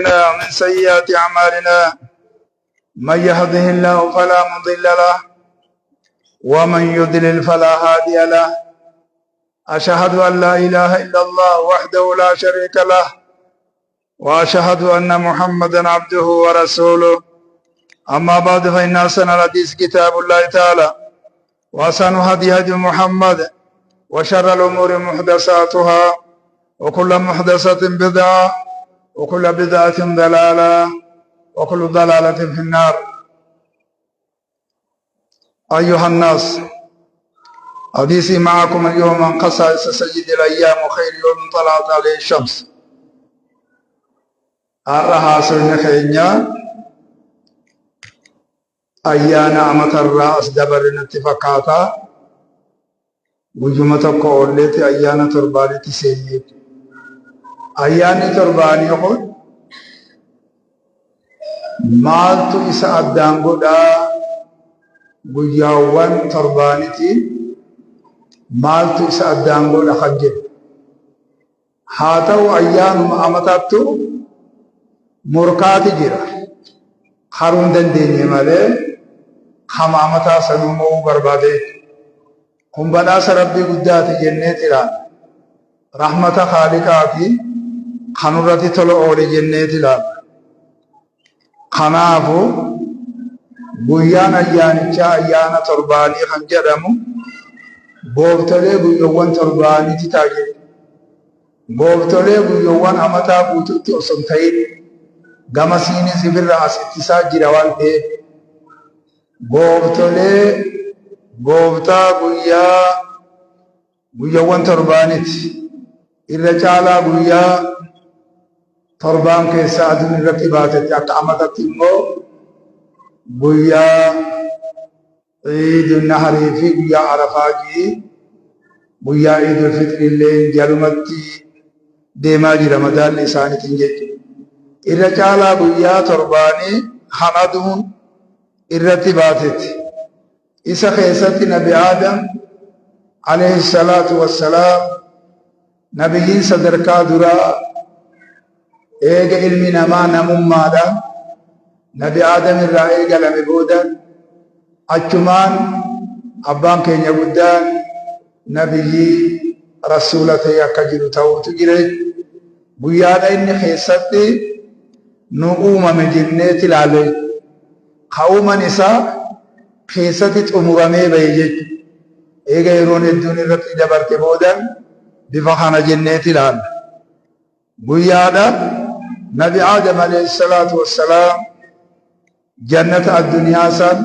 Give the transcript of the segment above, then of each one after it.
ومن سيئات أعمالنا، من يهده الله فلا مضل له ومن يضلل فلا هادي له. أشهد أن لا إله إلا الله وحده لا شريك له، وأشهد أن محمدا عبده ورسوله. أما بعد، فإن أحسن الحديث كتاب الله تعالى، وأحسن هدي هدي محمد، وشر الأمور محدثاتها، وكل محدثة بدعة، وكل بدعة ضلالة، وكل ضلالة في النار. أيها الناس، حديثي معكم اليوم عن خصائص سيد الأيام وخير يوم طلعت عليه الشمس. Har'a haasofni keenya ayyaana amatarraa as dabarre natti fakkaata. Guyyuma tokko oolleeti ayyaana torbaanitti seenne. Ayyaanni torbaanii kun maaltu isa addaan godhaa? Guyyaawwan torbaanitiin maaltu isa addaan godha kan jedhu. Haa ta'u, ayyaanuma amatattu morkaati jira. Karuu hin dandeenye malee kama amataa sanuu mo'uu barbaade. Kun badhaasa Rabbii guddaati jenneet ilaalla. Rahmata Khaaliqaati kanurratti tola oole jenneet ilaalla. Kanaafu guyyaan ayyaanichaa ayyaana torbaanii kan jedhamu gooftolee guyyoowwan torbaaniiti ta'a jechuudha. Gooftolee guyyoowwan amataa guutuutti osoo hin ta'in gamasiinis ifirra as ittisaa jira waan ta'eef, gooftolee gooftaa guyyaa guyyoowwan torbaaniiti. Irra caalaa guyyaa torbaan keessa aduun irratti baatetti, akka amatatti immoo guyyaa Iidul Naharii fi guyyaa Arafaa jii guyyaa Iidul Fixri illee jalumatti deemaa jira madaalli isaaniitiin jechuudha. Irra caalaa guyyaa torbaanii kan aduun irratti baatetti. Isa keessatti Nabi Aadam alayhi salaatu wassalaam, nabiyyiin sadarkaa duraa, eega ilmi namaa namummaadhaan Nabi Aadam irraa eegalame booda, achumaan abbaan keenya guddaan nabiyyii rasuula ta'e akka jiru ta'uutu jira. Guyyaadha inni keessatti nu uumame jenneeti ilaale. Ka uuman isaa keessatti xumuramee bahe jechuudha. Eega yeroon hedduun irratti dabarte boodan bifa kana jenneeti ilaalla. Guyyaadha Nabi Aadam alayhi salaatu wassalaam jannata addunyaa san,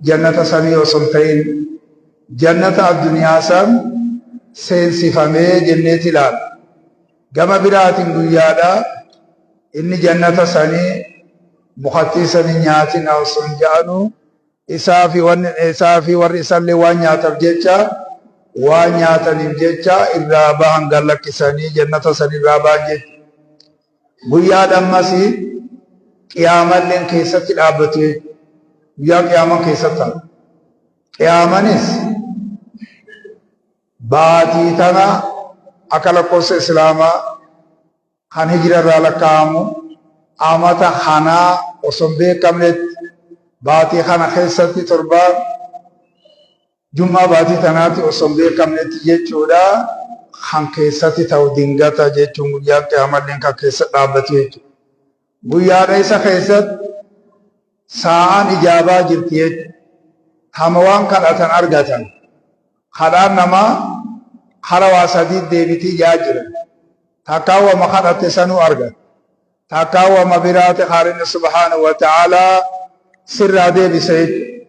jannata samii osoo hin ta'in jannata addunyaa san seensifamee jenneeti ilaalla. Gama biraatiin guyyaadha inni jannata sanii mukattii sanii nyaatina osoo hin ja'anu, isaa fi wanni isaa fi warri isallee waan nyaataaf jecha, waan nyaataniif jecha irraa bahan, gad lakkisanii jannata san irraa bahan jecha. Guyyaa dhammasii qiyaamalleen keessatti dhaabbatu jechuudha. Guyyaa qiyaaman keessatti ta'a. Qiyaamanis baatii tana akka lakkoofsa Islaamaa kan hijira irraa lakkaa'amu amata kanaa osoo hin beekamnetti baatii kana keessatti, torbaan jum'aa baatii tanaatti osoo hin beekamnetti jechuudha, kan keessatti ta'u dingata jechuun guyyaan qiyaamalleen kan keessa dhaabbatu jechuudha. Guyyaadha isa keessatti saa'aan ijaabaa jirti jechuudha. Hama waan kadhatan argatan. Kadhaan namaa kara waa sadii deebitii jaa jira. Takkaa wama kadhate sanuu argata. Takkaa wama biraate Khaalinni subhaanahu wa ta'aalaa sirraa deebisa jechuudha.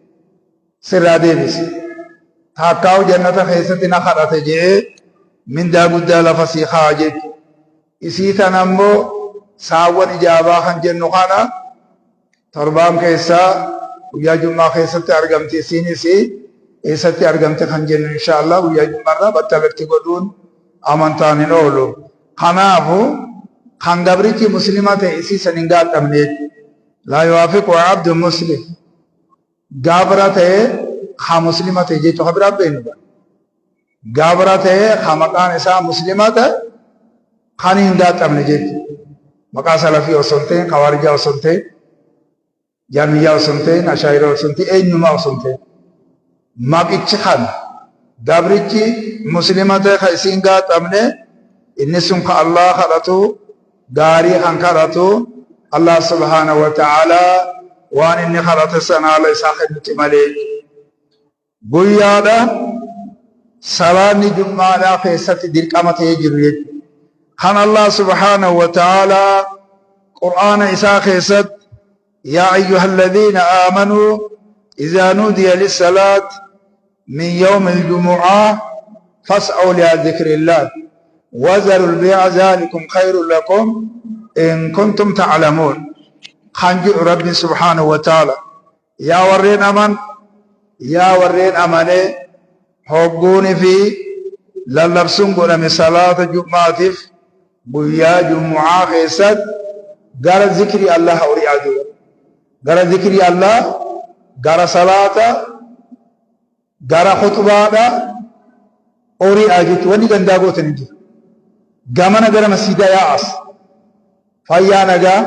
Sirraa deebisa. Takkaa jannata keessatti na kadhate je'ee mindaa guddaa lafa sii kaa'a jechuudha. Isii tana immoo saawwan ijaabaa kan jennu kana torbaan keessaa guyyaa jummaa keessatti argamti. Isiinis eessatti argamte kan jennu insha Allah guyyaa jummaarraa battalatti godhuun amantaan hin oolu. Kanaafu kan gabrichi muslima ta'e isii san hin gaadhamne. Laa yuwaafiqu abdu muslim. Gabra ta'e ha muslima ta'e jechuu ka biraa beeknu. Gabra ta'e ha maqaan isaa muslima ta'e kan hin gaadhamne jechuudha. Maqaa salafii osoo hin ta'in, khawaarijaa osoo hin ta'in, jaamiyyaa osoo hin ta'in, ashaa'iraa osoo hin ta'in, eenyumaa osoo hin ta'in. Maqichi kana gabrichi muslima ta'e ka isiin gaaxamne inni sun ka Allah kadhatu gaarii kan kadhatu Allah subhaanahu wa ta'ala waan inni kadhate sana haala isaa kennuti malee. Guyyaadha salaanni jum'aadhaa keessatti dirqama ta'ee jiru jechuudha. Kan Allah subhaanahu wa ta'ala Qur'aana isaa keessatti yaa ayyuhalladhiina aamanuu idhaa nuudiya lissalaat min yawmi aljumu'aa fas'aw ilaa dhikrillah wazaru lbi'a dhaalikum khayrun lakum in kuntum ta'lamuun kan jedhu Rabbiin subhaanahu wa ta'ala. Yaa warreen aman, yaa warreen amane, hogguuni fi lallabsuun godhame salaata jum'aatiif guyyaa jumu'aa keessatti gara zikrii Allaha ori'aa duuba. Gara zikrii Allah, gara salaata, gara khuxbaadha ori'aa jechuun wanni gandaa gootan hin jiru. Gamana gara masjiidaa yaa'as. Fayyaa nagaa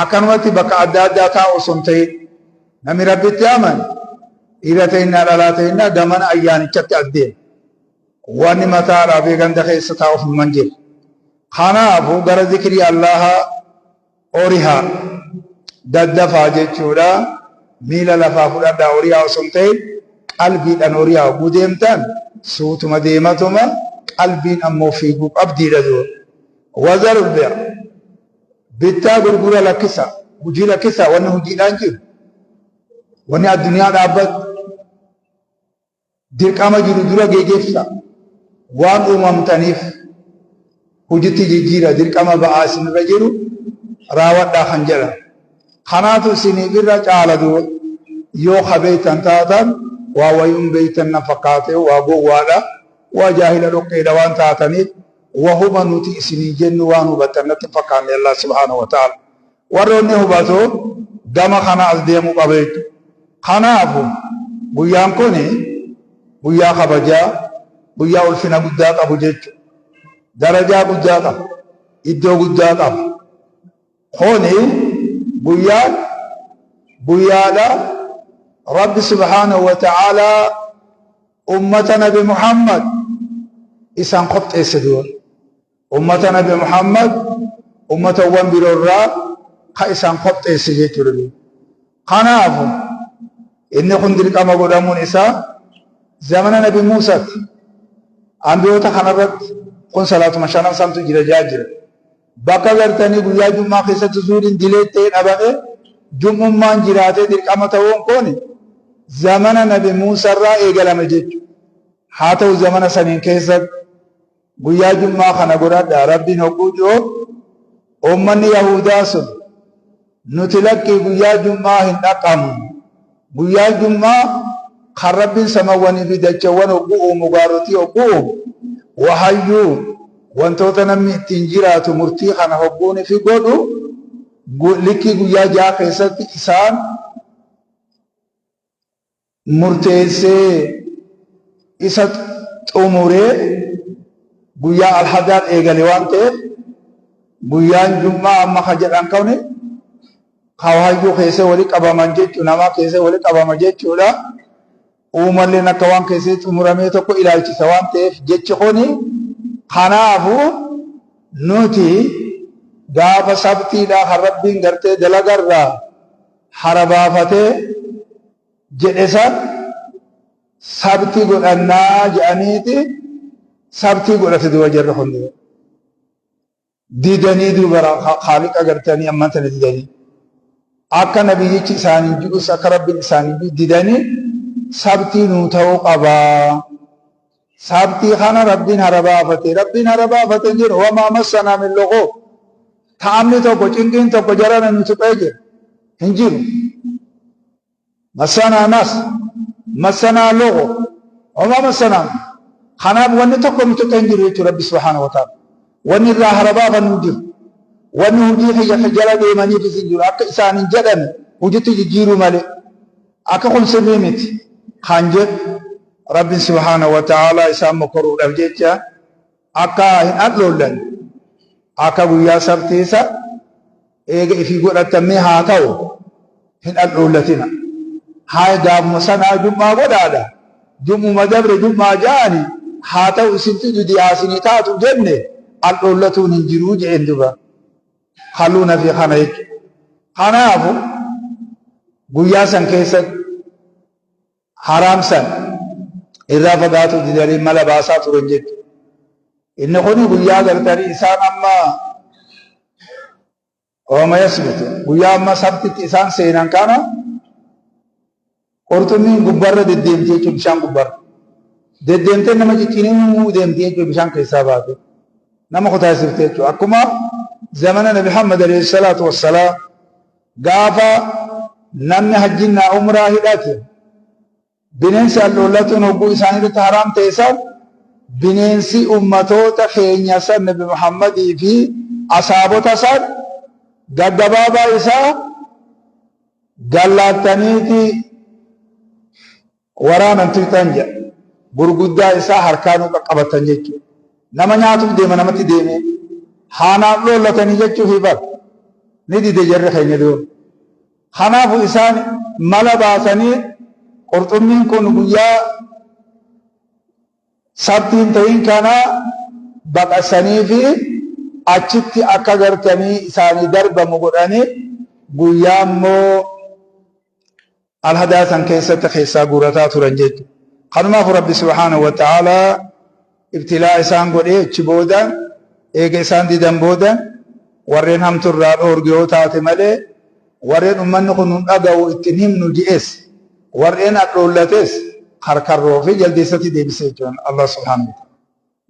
akkanumatti bakka adda addaa taa'u osoo hin ta'in namni Rabbitti amane dhiira ta'innaa dhalaa ta'innaa gamana ayyaanichatti as deema. Wanni mataa dhaabee ganda keessa taa'uuf numan jiru. Kanaafuu gara zikrii Allahaa orihaa daddafaa jechuudha. Miila lafaa fudhadhaa orihaa osoo hin ta'in qalbiidhaan orihaa hogguu deemtan suutuma deematuma qalbiin ammoo fiiguu qabdiidha duuba. Wazarul bea bittaa gurgura lakkisa hujii lakkisa wanni hujiidhaan jiru wanni addunyaa dhaabbatu dirqama jiru dura geegeefsa waan uumamtaniif hujitti jijjiira dirqama ba'aa isinirra jiru raawwadhaa kan jedhan kanaatu isiniif irra caala duuba yoo ka beeytan taatan waa wayuun beeytan na fakkaate waa gowwaadha waa jaahila dhoqqeedha waan taataniif wahuma nuti isinii jennu waan hubattan natti hin fakkaanne Allah subhaanahu wa ta'ala. Warroonni hubatu gama kana as deemuu qaba jechuudha. Kanaafu guyyaan kun guyyaa kabajaa, guyyaa ulfina guddaa qabu jechuudha. Darajaa guddaa qaba, iddoo guddaa qaba. Kuni guyyaan guyyaadha Rabbi subhaanahu wa ta'ala ummata Nabi Muhammad isaan qopheesse dura. Ummata Nabi Muhammad ummatawwan biroorraa ka isaan qopheesse jechuudha. Kanaafu inni kun dirqama godhamuun isaa zamana Nabi Muusaati. Ambiyoota kanarratti kun salaatuma shanan santu jira jaa jira. Bakka gartanii guyyaa jum'aa keessatti zuuriin dilee ta'ee dhabame jum'ummaan jiraatee dirqama ta'uun kun zamana Nabi Muusarraa eegalame jechuudha. Haa ta'u zamana saniin keessatti guyyaa jum'aa kana godhadha Rabbiin hogguu ji'u uummanni Yahudaa sun nuti lakkii guyyaa jum'aa hin dhaqqabnu. Guyyaa jum'aa kan Rabbiin samawwanii fi dachawwan hogguu uumu gaarotii hogguu uumu wahayyuu wantoota namni ittiin jiraatu murtii kana hogguuni fi godhu likkii guyyaa ja'a keessatti isaan murteessee isa xumuree guyyaa alhadaan eegale waan ta'eef guyyaan jum'aa amma ka jedhan kuni ka hayyuu keessa wali qabaman jechuu namaa keessa wali qabama jechuudha. Uumalleen akka waan keessee xumuramee tokko ilaalchisa waan ta'eef jechi kuni kanaafu nuti gaafa sabtiidha kan Rabbiin gartee dalagarraa hara baafatee jedhe san sabtii godhannaa jedhaniiti sabtii godhate duuba jarri kun duuba. Didanii duuba Khaaliqa gartanii ammaan tana didanii. Akka nabiyyichi isaaniin jedhus akka Rabbiin isaaniin jedhu didanii sabtii nuu ta'uu qabaa. Sabtii kana Rabbiin hara baafate. Rabbiin hara baafate hin jedhu wamaa massanaa min lughub. Ta'amni tokko cinqiin tokko jarana nu tuqee jira. Hin jiru. Massanaa nas. Massanaa lughub. Wamaa massanaa. Kanaaf wanni tokko nu tuqee hin jiru jechuudha Rabbi subhaanahu wa ta'ala. Wanni irraa hara baafannu hin jiru. Wanni hojii kiyya jala deemaniifis hin jiru. Akka isaan hin jedhame hojitti jijjiiruu malee. Akka kun sirrii miti kan jedhu Rabbiin subhaanahu wa ta'aalaa isaan mokoruudhaaf jecha akka hin hadhoollanne. Akka guyyaa sabtii san eega ifii godhattan mee haa ta'u hin aldhoollatina. Haa gaafuma sanaa jum'aa godhaadha. Jum'uma dabre jum'aa ja'ani haa ta'u isin fidu diyaasinii taatu jenne aldhoollatuun hin jiruu je'een duba. Haluuna fi kana jechuudha. Kanaafu guyyaa san keessatti haraam san irraa fagaatuu didanii mala baasaa turan jechuudha. Inni kuni guyyaa gartanii isaan amma ooma yasbitu guyyaa amma sabtitti isaan seenan kana qurxummiin gubbarra deddeemti jechuudha bishaan gubbarra. Deddeemtee nama cicciniinuu deemti jechuudha bishaan keessaa baate. Nama kutaasifte jechuudha. Akkuma zamana Nabi Muhammad alayhi salaatu wassalaam gaafa namni hajjinnaa umraa hidhate bineensi al'oollatuun hogguu isaanii irratti haraam ta'e san bineensi ummatoota keenya san Nabi Muhammadii fi asaabota san gaggabaabaa isaa gallaattaniiti waraanan tuyxan jedha. Gurguddaa isaa harkaanuu qaqqabatan jechuudha. Nama nyaatuuf deema namatti deemee haanaan loollatanii jechuufi bar ni dide jarri keenya dura. Kanaafu isaan mala baasanii qurxummiin kun guyyaa sabtiin ta'in kana baqasanii fi achitti akka gartanii isaanii darbamu godhanii guyyaa immoo alhadaa san keessatti keessaa guurataa turan jechuudha. Kanumaafu Rabbi subhaanahu wa ta'aalaa ibtilaa isaan godhee achi booda eega isaan didan booda warreen hamtu irraa dhoorge yoo taate malee warreen ummanni kun nun dhaga'u ittiin himnu je'es warreen adhoollates karkarroo fi jaldeessatti deebisee jechuudha Allah subhaanahu wa ta'ala.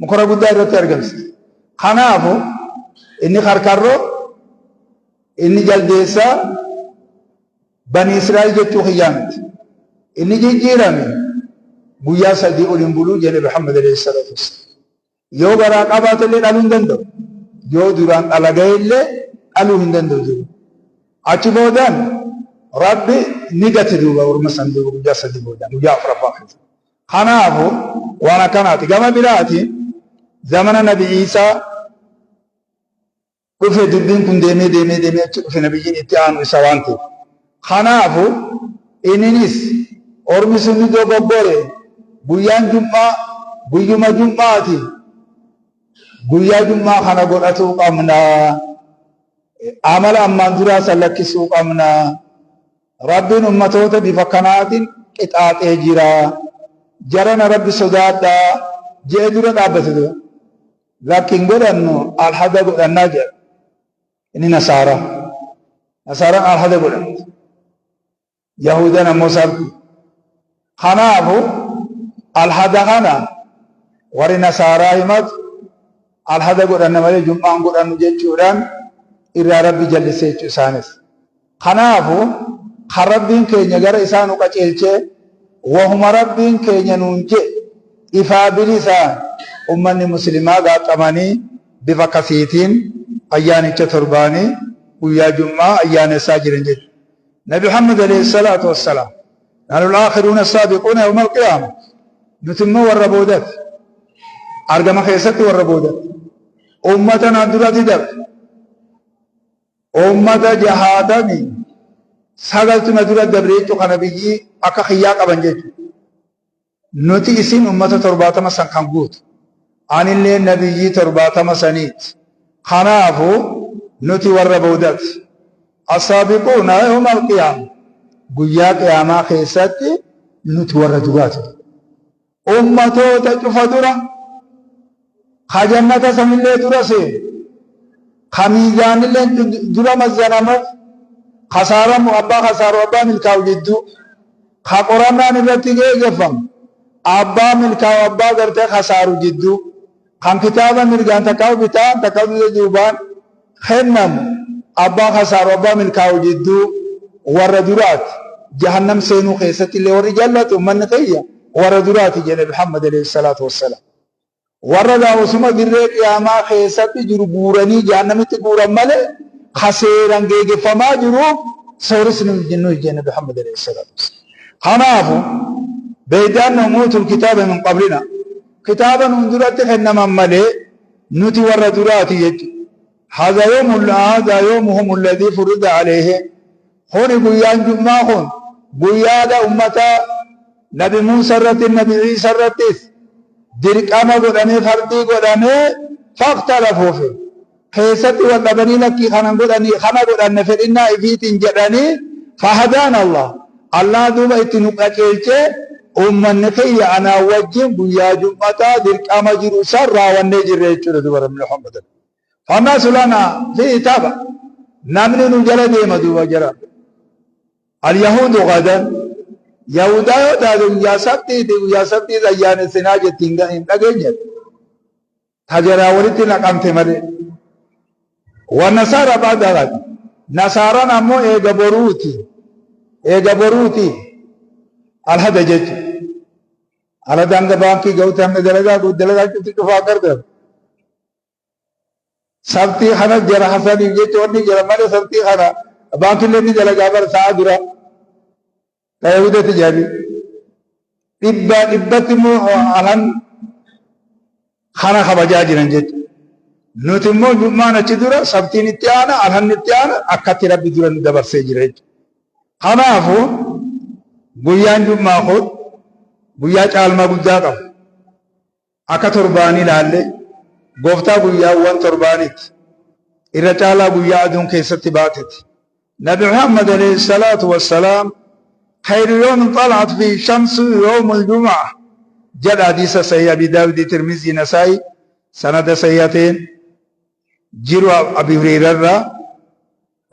Mukora guddaa irratti argamsiise. Kanaafu inni karkarroo inni jaldeessaa Bani Israa'il jechuu kiyyaa miti. Inni jijjiirame guyyaa 3 ol hin buluu jedhe Muhammad alayhi salaatu wassalaam. Yoo garaa qabaate illee dhaluu hin danda'u. Yoo duraan dhala ga'e illee dhaluu hin danda'u jiru. Achi boodaan Rabbi ni gate duuba orma san duuba guyyaa 3 boodaan guyyaa afuraffaa keessa. Kanaafu waan akkanaati. Gama biraatiin zamana Nabi Iisaa dhufe dubbiin kun deemee deemee deemee achi dhufe nabiyyiin itti aanu isa waan ta'eef. Kanaafu ininis ormi sun ni dogoggore guyyaan jum'aa guyyuma jum'aati guyyaa jum'aa kana godhatuu qabna amala ammaan duraa san lakkisuu qabna Rabbiin ummatoota bifa kanaatiin qixaaxee jira jarana Rabbi sodaadhaa je'e dura dhaabbate dura. Lakki hin godhannu alhada godhannaa jedha. Inni nasaaraa. Nasaaraan alhada godhatti. Yahudan ammoo sabti. Kanaafu alhada kana warri nasaaraa himatu alhada godhanna malee jum'aan godhannu jechuudhaan irraa Rabbi jallisee jechuu isaanis. Kanaafu kan Rabbiin keenya gara isaa nu qaceelchee wahuma Rabbiin keenya nuun je'e ifaa bilisaan ummanni muslimaa gaaxamanii bifa akkasiitiin ayyaanicha torbaanii guyyaa jum'aa ayyaanessaa jiran jechuudha. Nabi Muhammad alayhi salaatu wassalaam nahnu al-aakhiruuna as-saabiquuna yawma al-qiyaama nuti immoo warra boodati argama keessatti warra boodati ummata naan duratti dabre Ummata 69tu na dura dabre jechuu kana biyyii akka kiyyaa qaban jechu. Nuti isin ummata 70 san kan guutu. Anillee nabiyyii 70 saniiti. Kanaafu nuti warra boodati. Assaabiquuna yawma alqiyaama. Guyyaa qiyaamaa keessatti nuti warra duraati. Ummatoota cufa dura ka jannata sanillee dura seenu, ka miizaanillee dura mazzanamuuf, kasaaramu abbaa kasaaru abbaa milkaa'u jidduu, ka qorannaan irratti geegeffamu abbaa milkaa'u abbaa gartee kasaaru jidduu, kan kitaaba mirgaan takkaa bitaan takkaa duubaan kennamu abbaa kasaaru abbaa milkaa'u jidduu warra duraati. Jahannam seenuu keessatti illee warri jallatu ummanni kiyya warra duraati jedhe Muhammad alayhi salaatu wassalaam. Warra gaafasuma dirree qiyaamaa keessatti jiru guuranii jahannamitti guuran malee ka seeran geegeffamaa jiruuf sooris nu jennu jedhe Muhammad alayhi salaatu wassalaam. Kanaafu beeydaan uutul kitaaba min qablina kitaaba nuun duratti kennaman malee nuti warra duraati jechuudha. Haza yawmu haza yawmuhum alladhii furida alayhim. Kuni guyyaan jummaa kun guyyaadha ummata Nabi Muusa irratti, Nabi Iisa irrattis dirqama godhamee, fardii godhamee, fakhtalafuu fi keessatti wal dhabanii, lakkii kanan godhanii, kana godhanne fedhinnaa ifiitiin jedhanii. Fahadaan Allah, Allah duuba itti nu qaceelchee, ummanni kiyya anaa wajjin guyyaa jum'ataa dirqama jiru san raawwannee jirra jechuudha duuba Rabbi Muhammad. Fannaasu lana fi taba, namni nu jala deema duuba jara. Alyahuudu gadan, yahudaa yoo taate guyyaa sabtiiti, guyyaa sabtii ayyaanessinaa jetti hin dhageenye tajaraa walitti naqamte malee. Wannasaara ba'da gad, nasaaraan ammoo eega boruuti, eega boruuti alhada jechu. Alhada hanga baankii ga'utti, hanga dalagaa dalagaa cufti cufaa gargaaru. Sabtii kana jara hasaniif jecha wanni jara malee, sabtii kana baankiillee ni dalagaa bara sa'a dura. Ta Yahudatti jedhanii. Dhibbaa dhibbatti immoo alan kana kabajaa jiran jechuudha. Nuti immoo jummaan achi dura, sabtiin itti aana, alhanni itti aana, akkatti Rabbi dura nu dabarsee jira jechuudha. Kanaafuu guyyaan jummaa kun guyyaa caalmaa guddaa qaba. Akka torbaanii ilaalle, gooftaa guyyaawwan torbaaniiti. Irra caalaa guyyaa aduun keessatti baateti. Nabi Muhammad alayhi salaatu wassalaam, khayru yawmin xala'at fiihi shamsu yawmul jumu'a jedha, hadiisa sahih Abi Daawudi, Tirmizii, Nasaa'i, sanada sahihateen jiru, Abi Hureyra irraa,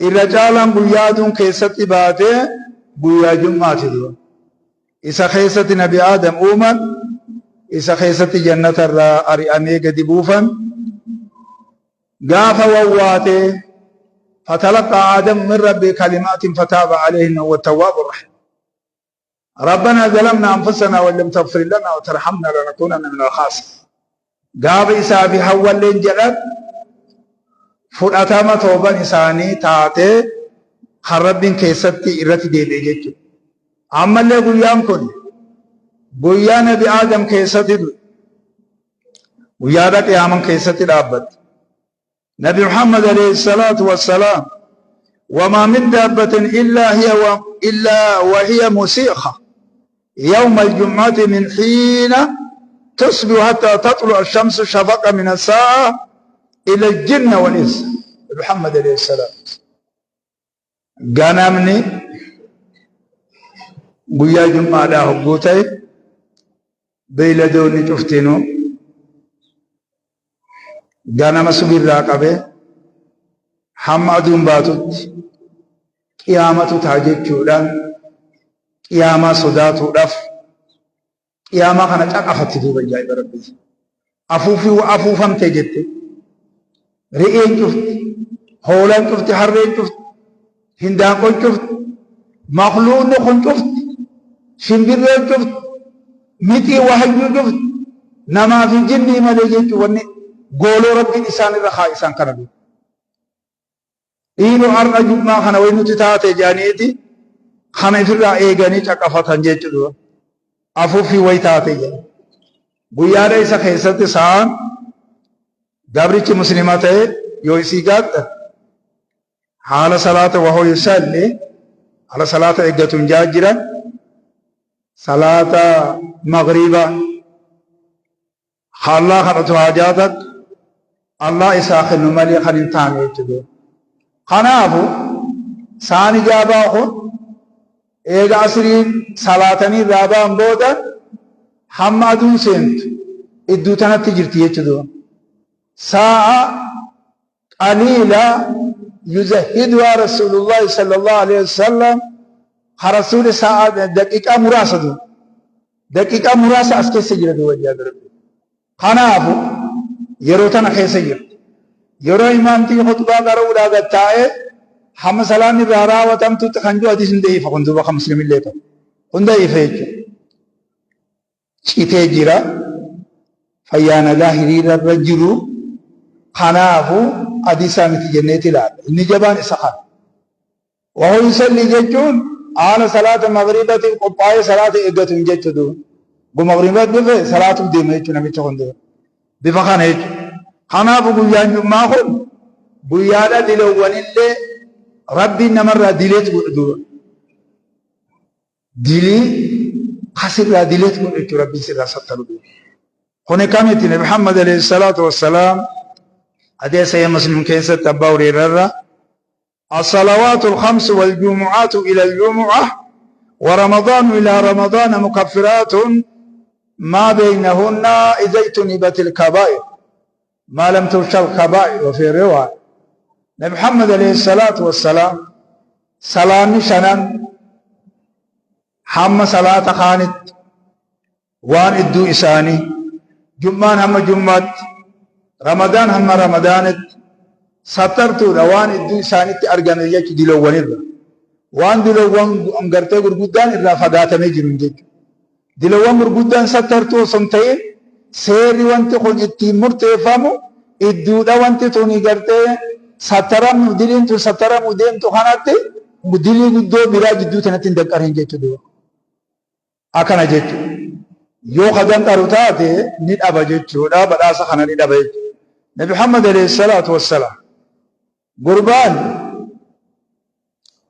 irra caalaan guyyaa aduun keessatti baate guyyaa jum'aati dura. Isa keessatti Nabi Aadam uuman, isa keessatti jannata irraa ari'amee gadi buufan. Gaafa wawwaatee, fatalaqaa Aadamu min rabbii kalimaatin fataaba alayhi innahu huwa tawwaabu rahiim. Rabbana zalamna anfusana wa lam taghfir lana wa tarhamna lanakunanna min al-khasirin. Gaafa isaa fi hawwalleen jedhan fudhatama tooban isaanii taatee, kan Rabbiin keessatti irratti deebi'e jechuudha. Ammallee guyyaan kun guyyaa Nabi Aadam keessatti du'e. Guyyaadha qiyaaman keessatti dhaabbatte. Nabi Muhammad alayhi salaatu wassalaam, wamaa min daabbatin illaa hiya wa illaa wa hiya musiikha yawma aljum'ati min hiina tusbihu hatta tatlu'a ash-shamsu shafaqa min as-saa'a ila al-jinna wal ins. Nabi Muhammad alayhi salaatu, ganamni guyyaa jum'aadhaa hogguu ta'e, beeyladoonni cuftinuu ganama subirraa qabee hamma aduun baatutti qiyaamatu ta'a jechuudhaan, qiyaamaa sodaatuudhaaf qiyaamaa kana caqafatti duuba. Ajaa'iba Rabbii! Afuufii wa afuufamte jette, re'een cufti, hoolaan cufti, harreen cufti, hindaanqoon cufti, makluunni kun cufti, shimbirreen cufti, mixii wahayyuu cufti, namaa fi jinnii malee jechuun, wanni gooloo Rabbiin isaan irra kaa isaan kana beeku. Dhiiroo har'a jummaa kana wayi nuti taate jedhaniiti kana ifirraa eeganii caqafatan jechuudha. Afuuffii wayi taate jedhan. Guyyaadha isa keessatti sa'aan gabrichi muslima ta'e yoo isii gaadha haala salaata wahoo yusalli, haala salaata eeggatuun jaa jiran, salaata magriibaa Allah kadhatu, haajaa takka Allah isaa kennu malee kan hin taane jechuudha. Kanaafu saan ijaabaa kun eega asriin salaatanii irraa ba'an booda hamma aduun seentu idduu tanatti jirti jechuudha. Saa'a qaliila yuzahhiduhaa Rasuulullahi sallallahu alaihi wasallam, ha Rasuuli sa'a daqiiqaa muraasa duuba. Daqiiqaa muraasa as keessa jira duuba jaabi Rabbi. Kanaafu yeroo tana keessa jira. Yeroo imaamtii khutbaa qara'uudhaa gad taa'ee hamma salaanni irraa raawwatamtutti kan jiru hadiisni da'iifa kun duuba, kan muslimillee ta'u. Kun da'iifa jechuudha. Citee jira. Fayyaa nagaa hiriira irra jiru. Kanaafu hadiisaa miti jenneeti ilaalla. Inni jabaan isa kana. Wahoo yusalli jechuun haala salaata magriibatiif qophaa'ee salaata eeggatu hin jechuudha. Magriiba dhufe salaatuuf deema jechuudha namicha kun duuba. Bifa kana jechuudha. Kanaafu guyyaan jummaa kun Guyyaadha dilowwanillee Rabbiin namarraa dileet godha dura. Dilii kasirraa dileet godha jechuudha Rabbiin sirraa sattaru duuba. Kuni kamiti Nabi Muhammad alayhi salaatu wassalaam hadiisa Sahih Muslim keessatti Abbaa Hureyraa الصلوات الخمس والجمعات إلى الجمعة ورمضان إلى رمضان مكفرات ما بينهن إذا اجتنبت الكبائر ما لم تغشى الكبائر. وفي رواية نبي محمد عليه الصلاة والسلام سلام شنن hamma salaata kaanitti waan idduu isaanii, jummaan hamma jummaatti, ramadaan hamma ramadaanitti sattartuudha waan idduu isaanitti argame jechu dilowwanirra. Waan dilowwan gartee gurguddaan irraa fagaatamee jiru jechu. Dilowwan gurguddaan sattartuu osoo hin ta'in seerri wanti kun ittiin murteeffamu idduudha wanti tuni gartee sattaramu diliin tun sattaramu deemtu kanatti dilii guddoo biraa jidduu tanatti hin danqarin jechuudha. Akkana jechuudha. Yoo ka danqaru taate ni dhaba jechuudha. Badhaasa kana ni dhaba jechuudha. Nabi Muhammad alayhi salaatu wassalaam gurbaan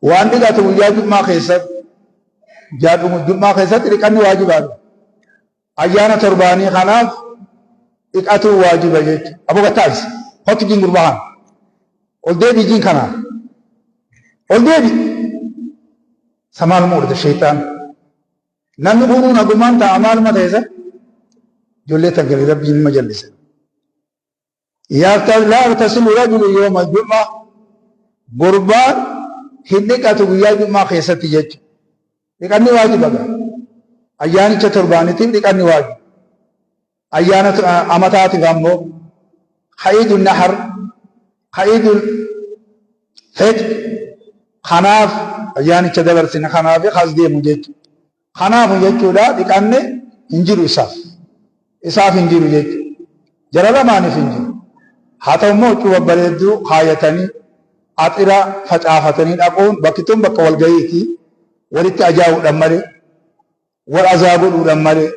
waan dhiqatu guyyaa jummaa keessatti jummaa keessatti dhiqanni waajibaadha. Ayyaana torbaanii kanaaf dhiqatuu waajiba jechuudha. Aboo gattaa'is kottu jiin gurbaa kana. Ol deebii jiin kanaa. Ol deebi. Samaal mu'urda sheexaan. Namni kunuu nagumaan ta'a maaluma ta'e ijoollee tan gadi rabbiin nima jallise. Laa yagtasilu rajulu yawma jum'a gurbaan hin dhiqatu guyyaa jum'aa keessatti jechuudha. Dhiqanni waajiba gaa. Ayyaanicha torbaaniitiif dhiqanni waajiba. Ayyaana amataatiif ammoo ka'iidul nahar, ka'iidul fixr kanaaf ayyaanicha dabarsine kanaaf kas deemu jechuudha. Kanaafu jechuudha dhiqanni hin jiru isaaf. Isaaf hin jiru jechuudha. Jara lamaaniif hin jiru. Haa ta'u immoo huccuu babbareedduu kaayatanii axira facaafatanii dhaquun bakki tun bakka walgahiiti. Walitti ajaa'uudhaan malee wal azaa godhuudhaan malee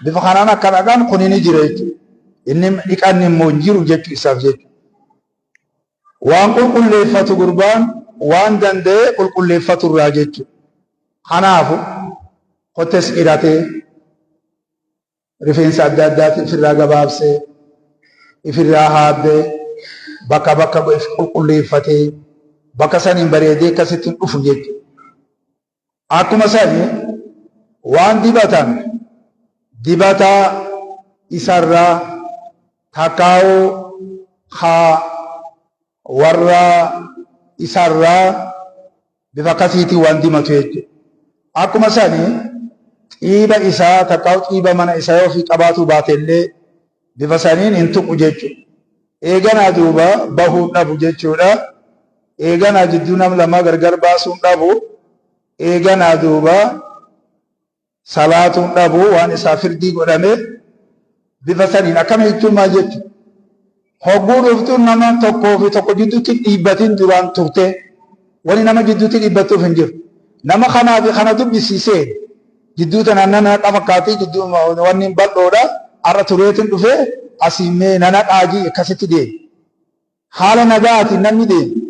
bifa kanaan akka dhaqan kuni ni jira jechuudha. Inni dhiqanni immoo hin jiru jechuu isaaf jechuudha. Waan qulqulleeffatu gurbaan waan danda'e qulqulleeffatu irraa jechuudha. Kanaafu kottes ciratee rifeensa adda addaati ifirraa gabaabsee ifirraa haaddee bakka bakka if qulqulleeffatee bakka saniin bareedee akkasitti hin dhufu jechuudha. Akkuma sani waan dibatan dibata isarraa takkaa'uu haa warra isarraa bifa akkasiitiin waan dimatu jechuudha. Akkuma sani xiiba isaa takkaa'u xiiba mana isaa yoo ofii qabaatuu baatellee bifa saniin hin tuqu jechuudha. Eeganaa duuba bahuun dhabu jechuudha. Eeganaa jidduu nam lamaa gargar baasuun dhabu. Eeganaa duuba salaatuun dhabu waan isaa firdii godhame bifa saniin akkana jechuun maal jechuudha? Hogguu dhuftuun nama tokkoo fi tokko jidduutti dhiibbatiin duraan turte wani nama jidduutti dhiibbattuuf hin jiru. Nama kanaa fi kana dubbisiisee jidduu tanaan nan haqa fakkaatii jidduu wanni bal'oodha har'a tureetiin dhufee asii mee nan haqaa jii akkasitti deema. Haala nagaatiin namni deema.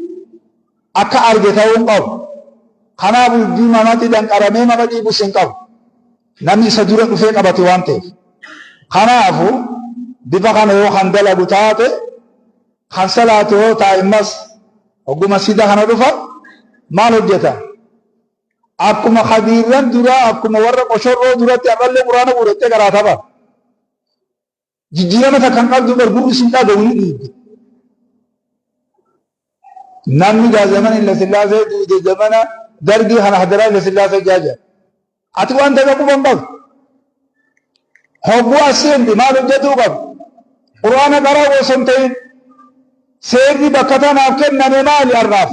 Akka arge ta'uu hin qabu. Kanaaf jidduu namatti danqaramee nama dhiibus hin qabu. Namni isa dura dhufee qabate waan ta'eef. Kanaafu bifa kana yoo kan dalagu taate kan salaatu yoo taa'e immas hogguma masjida kana dhufa maal hojjeta? Akkuma kabiirran duraa akkuma warra qoshorroo duratti har'allee quraana guurattee garaa tapha. Jijjiirama takka hin qabdu bar gurri sin dhagahu ni dhiibdi. Namni gaa zamana Illa Sillaasee duude zamana dargii kana hadaraa Illa Sillaasee jaaja. Ati waan takka quba hin qabdu. Hogguu as seente maal hojjetuu qabdu? Qur'aana qara'uu osoo hin ta'in seerri bakka tanaaf kenname maali har'aaf?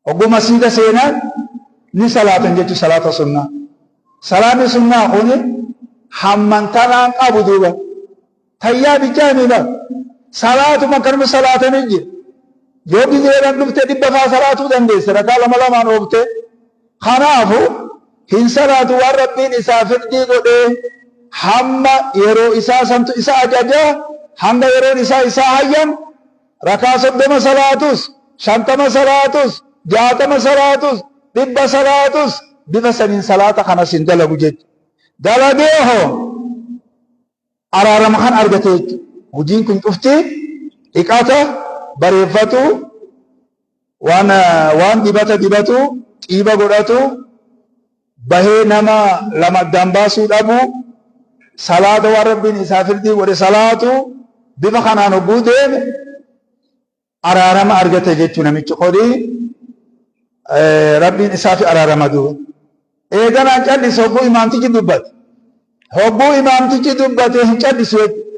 Hogguu masjiida seenan ni salaatan jechuun salaata sunnaa. Salaanni sunnaa kuni hamman tanaan qabu duuba. Tayyaa bichaa mi bar. Salaatuma akkanuma salaatanii jira. Yoo gizeedhaan dhufte dhibba faa salaatuu dandeesse rakaa lama lamaan oofte. Kanaafu hin salaatu waan Rabbiin isaa firdii godhee hamma yeroo isaa santu isa ajaja hanga yeroon isaa isaa hayyam. Rakaa 30 salaatus, 50 salaatus, 60 salaatus, 100 salaatus bifa saniin salaata kanas hin dalagu jechuudha. Dalagee hoo araarama kan argate jechuudha. Hojiin kun cufti dhiqata, bareeffatu, waan waan dibata dibatu, xiiba godhatu, bahee nama lama addaan baasuu dhabu, salaata waan Rabbiin isaa firdii godhe salaatu, bifa kanaan hogguu deeme araarama argate jechuu namichi kuni Rabbiin isaafi araarama duuba. Eeganaan callise hogguu imaamtichi dubbate. Hogguu imaamtichi dubbate hin callisu jechuudha.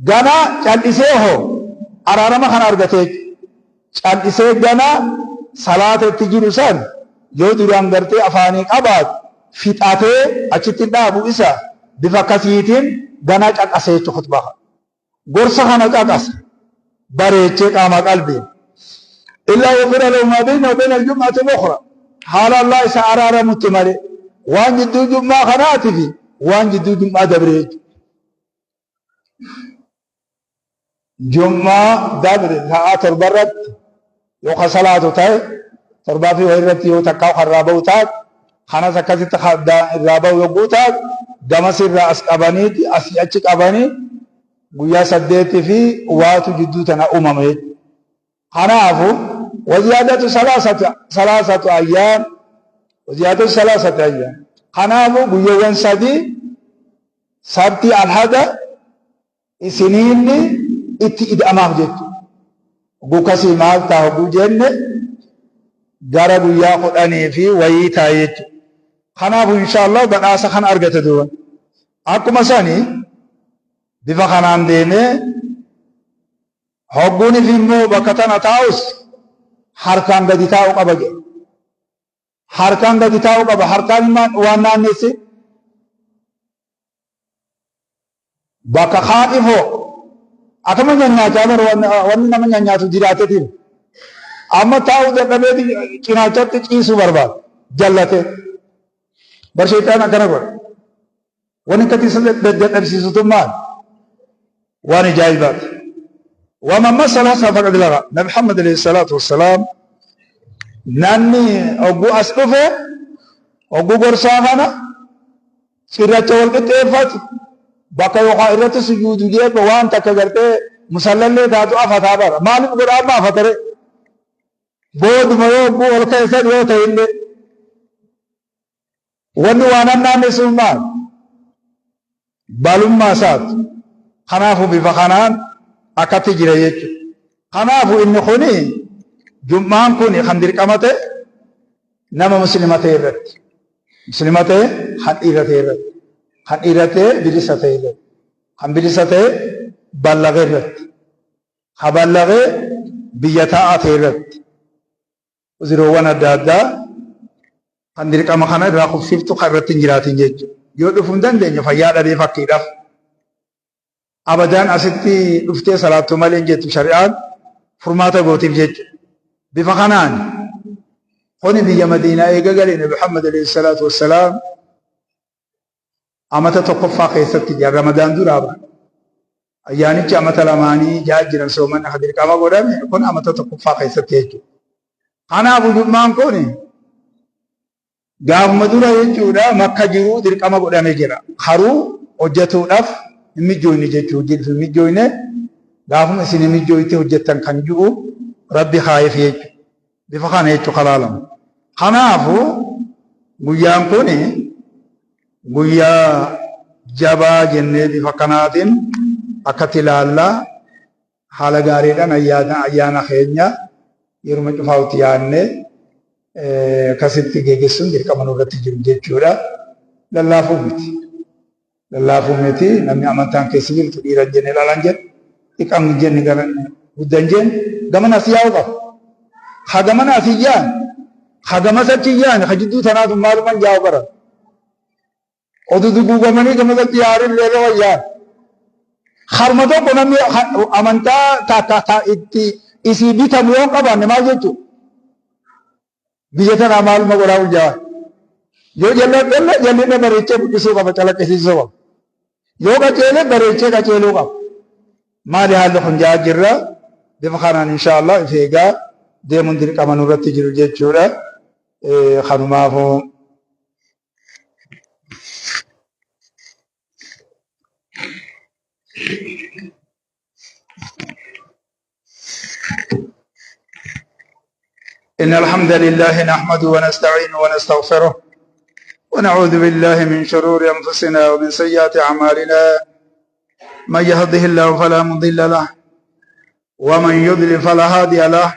Ganaa callisee hoo araarama kana argate jechuudha. Callisee ganaa salaata itti jiru san yoo duraan gartee afaanii qabaate fixatee achitti hin dhaabu isa bifa akkasiitiin ganaa caqase jechuudha khutbaa kana. Gorsa kana caqasa bareechee qaama qalbiin. Illaa ghufira lahu maa bayna wa bayna al-jum'ati al-ukhra. Haala Allah isa araaramutti malee waan jidduu jum'aa kanaati fi waan jidduu jum'aa dabre jechuudha. Jum'aa dabre sa'aa 7 irratti yoo ka salaatu ta'e, torbaa fi wayii irratti yoo takkaa kan irraa ba'u taate, kanas akkasitti irraa ba'u yogguu taate, gamas irraa as qabaniiti asii achi qabanii guyyaa 8 fi waatu jidduu tana uumama jechuudha. Kanaafu waziyaadatu salaasatu ayyaam, waziyaadatu salaasatu ayyaam. Kanaafu guyyoowwan sadii, sabtii, alhada, isiniinni itti ida'amaaf jechuudha. Hogguu kasii maal ta'a hogguu jenne, gara guyyaa 10 fi wayii ta'a jechuudha. Kanaafu inshaallah badhaasa kana argate duuba. Akkuma sani bifa kanaan deemee hogguunif immoo bakka tana taa'us harkaan gadi taa'u qaba jedha. Harkaan gadi taa'u qaba. Harkaan waan naannesse bakka kaan ifoo akkama nyaanyaataa bara wanni nama nyaanyaatu jiraatetiin amma taa'uu dadhabee cinaachatti ciisuu barbaada jallatee. Bar sheexaan akkana godha. Wanni akkatti isa dadhabsiisu tun maal? Waan ajaa'ibaati. Waman massa al-hasa faqad laga. Nabi Muhammad alayhi salaatu wassalaam namni hogguu as dhufe, hogguu gorsaa kana cirracha wal qixxeeffatu, bakka yookaan irratti sujuudu jeebba waan takka gartee musallallee taatu afataa bara. Maaliif godha amma afatare? Booduma yoo hogguu ol ka'e san yoo ta'e illee wanni waan hannaanne sun maal? Balummaa isaati. Kanaafuu bifa kanaan akkatti jira jechuudha. Kanaafuu inni kuni jum'aan kuni kan dirqama ta'e nama muslima ta'e irratti. Muslima ta'e kan dhiira ta'e irratti. Kan dhiira ta'e bilisa ta'e irratti. Kan bilisa ta'e ballaghe irratti. Ka ballaghe biyya taa'aa ta'e irratti. Uziroowwan adda addaa kan dirqama kana irraa kufsiftu kan irratti hin jiraatin jechuudha. Yoo dhufuu hin dandeenye, fayyaa dhabee fakkiidhaaf, abadaan asitti dhuftee salaattuu malee hin jettu shari'aan, furmaata gootiif jechuudha. Bifa kanaan kuni biyya Madiinaa eega galee Nabi Muhammad alayhi salaatu wassalaam amata tokkoffaa keessatti jira, Ramadaan duraa bara. Ayyaanichi amata lamaanii ja'a jiran soomanni akka dirqama godhame kun amata tokkoffaa keessatti jechuudha. Kanaaf ujummaan kun gaafuma dura jechuudha makka jiruu dirqama godhame jira. Karuu hojjetuudhaaf hin mijjooyne jechuudha. Hojiidhaaf hin mijjooyne, gaafuma isin hin mijjooyte hojjettan kan jiru rabbi kaayeef jechuudha. Bifa kana jechuudha kalaalamu. Kanaafu guyyaan kun guyyaa jabaa jennee bifa kanaatiin akkatti ilaallaa, haala gaariidhaan ayyaana keenya yeruma cufaa'utti yaadnee akkasitti geggeessuun dirqama nurratti jiru jechuudha. Lallaafuu miti. Lallaafuu miti, namni amantaan keessa jirtu dhiira hin jenne, dhala hin jenne, xiqqaan hin jenne, gara guddaa hin jenne, gamana as yaa'u qaba. Ha gamana as hin yaa'an, ha gamas achi hin yaa'an, ha jidduu tanaatu maaluman yaa'u bara. Odu duguugamanii gamas achi yaa'an illee irra wayyaa. Harma tokko namni amantaa takka ta itti isii bitamu yoo hin qabaanne maal jechuudha? Biyya tanaa maaluma godhaa hojjaa? Yoo jalladhelle jallinna bareechee guddisuu qaba, calaqqisiisuu qaba. Yoo qajeele bareechee qajeeluu qaba. Maali haalli kun jaa jirra? Bifa kanaan inshaa Allah if eegaa deemuun dirqama nurratti jiru jechuudha. Kanumaafuu. إن الحمد لله نحمده ونستعينه ونستغفره ونعوذ بالله من شرور أنفسنا ومن سيئات أعمالنا، من يهده الله فلا مضل له ومن يضلل فلا هادي له،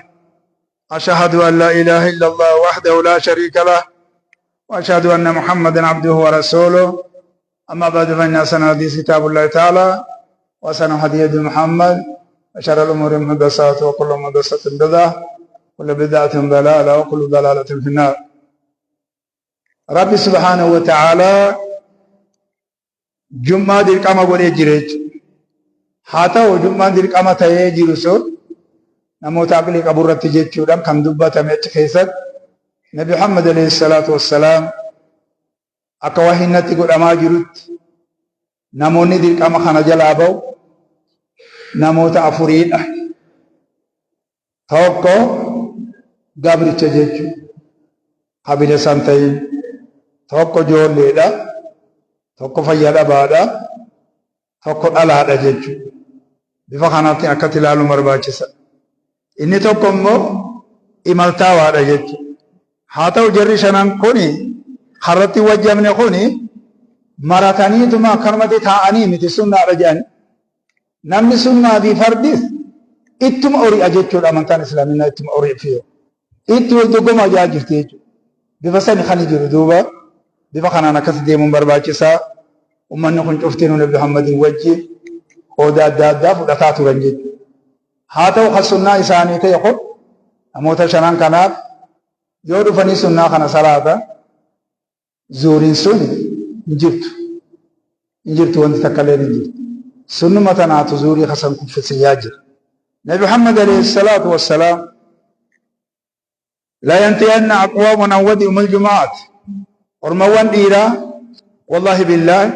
أشهد أن لا إله إلا الله وحده لا شريك له وأشهد أن محمدا عبده ورسوله، أما بعد فإن أحسن الحديث كتاب الله تعالى وأحسن هدي محمد وشر الأمور محدثاتها وكل محدثة بدعة كل بدعة ضلالة وكل ضلالة في النار. ربي سبحانه وتعالى jum'aa dirqama godhee jira jechuudha. Haa ta'u jum'aan dirqama ta'ee jiru sun namoota aqlii qabu irratti jechuudhaan kan dubbatame achi keessatti Nabi Muhammad alayhi salaatu wassalaam akka wahinnatti godhamaa jirutti namoonni dirqama kana jalaa ba'u namoota afuriidha. Tokko gabricha jechuudha. Kabila san ta'in. Tokko ijoolleedha. Tokko fayya dhabaadha. Tokko dhalaadha jechuudha. Bifa kanaatiin akkatti ilaaluun barbaachisa. Inni tokko immoo imaltaawaadha jechuudha. Haa ta'u jarri shanan kuni harratti wajjamne kuni marataniituma akkanumatti taa'anii miti sunnaadha jedhani. Namni sunnaa fi fardis ittuma ori'a jechuudha amantaan islaaminaa ittuma ori'fi. Itti wal dorgomaa jaa jirti jechuudha. Bifa sani kan jiru duuba bifa kanaan akkas deemuun barbaachisaa. Ummanni kun cuftinuu Nabi Muhammadiin wajjin qooda adda addaa fudhataa turan jechuudha. Haa ta'u kan sunnaa isaanii ta'e kun namoota shanan kanaaf yoo dhufanii sunnaa kana salaata zuuriin sun hin jirtu. Hin jirtu wanti takka illee hin jirtu. Sunnuma tanaatu zuurii kasan kuffisiyaa jira. Nabi Muhammad alayhi salaatu wassalaam la yantiyanna aqwaamun an wadi'um aljumaat ormawwan dhiiraa wallahi billaahi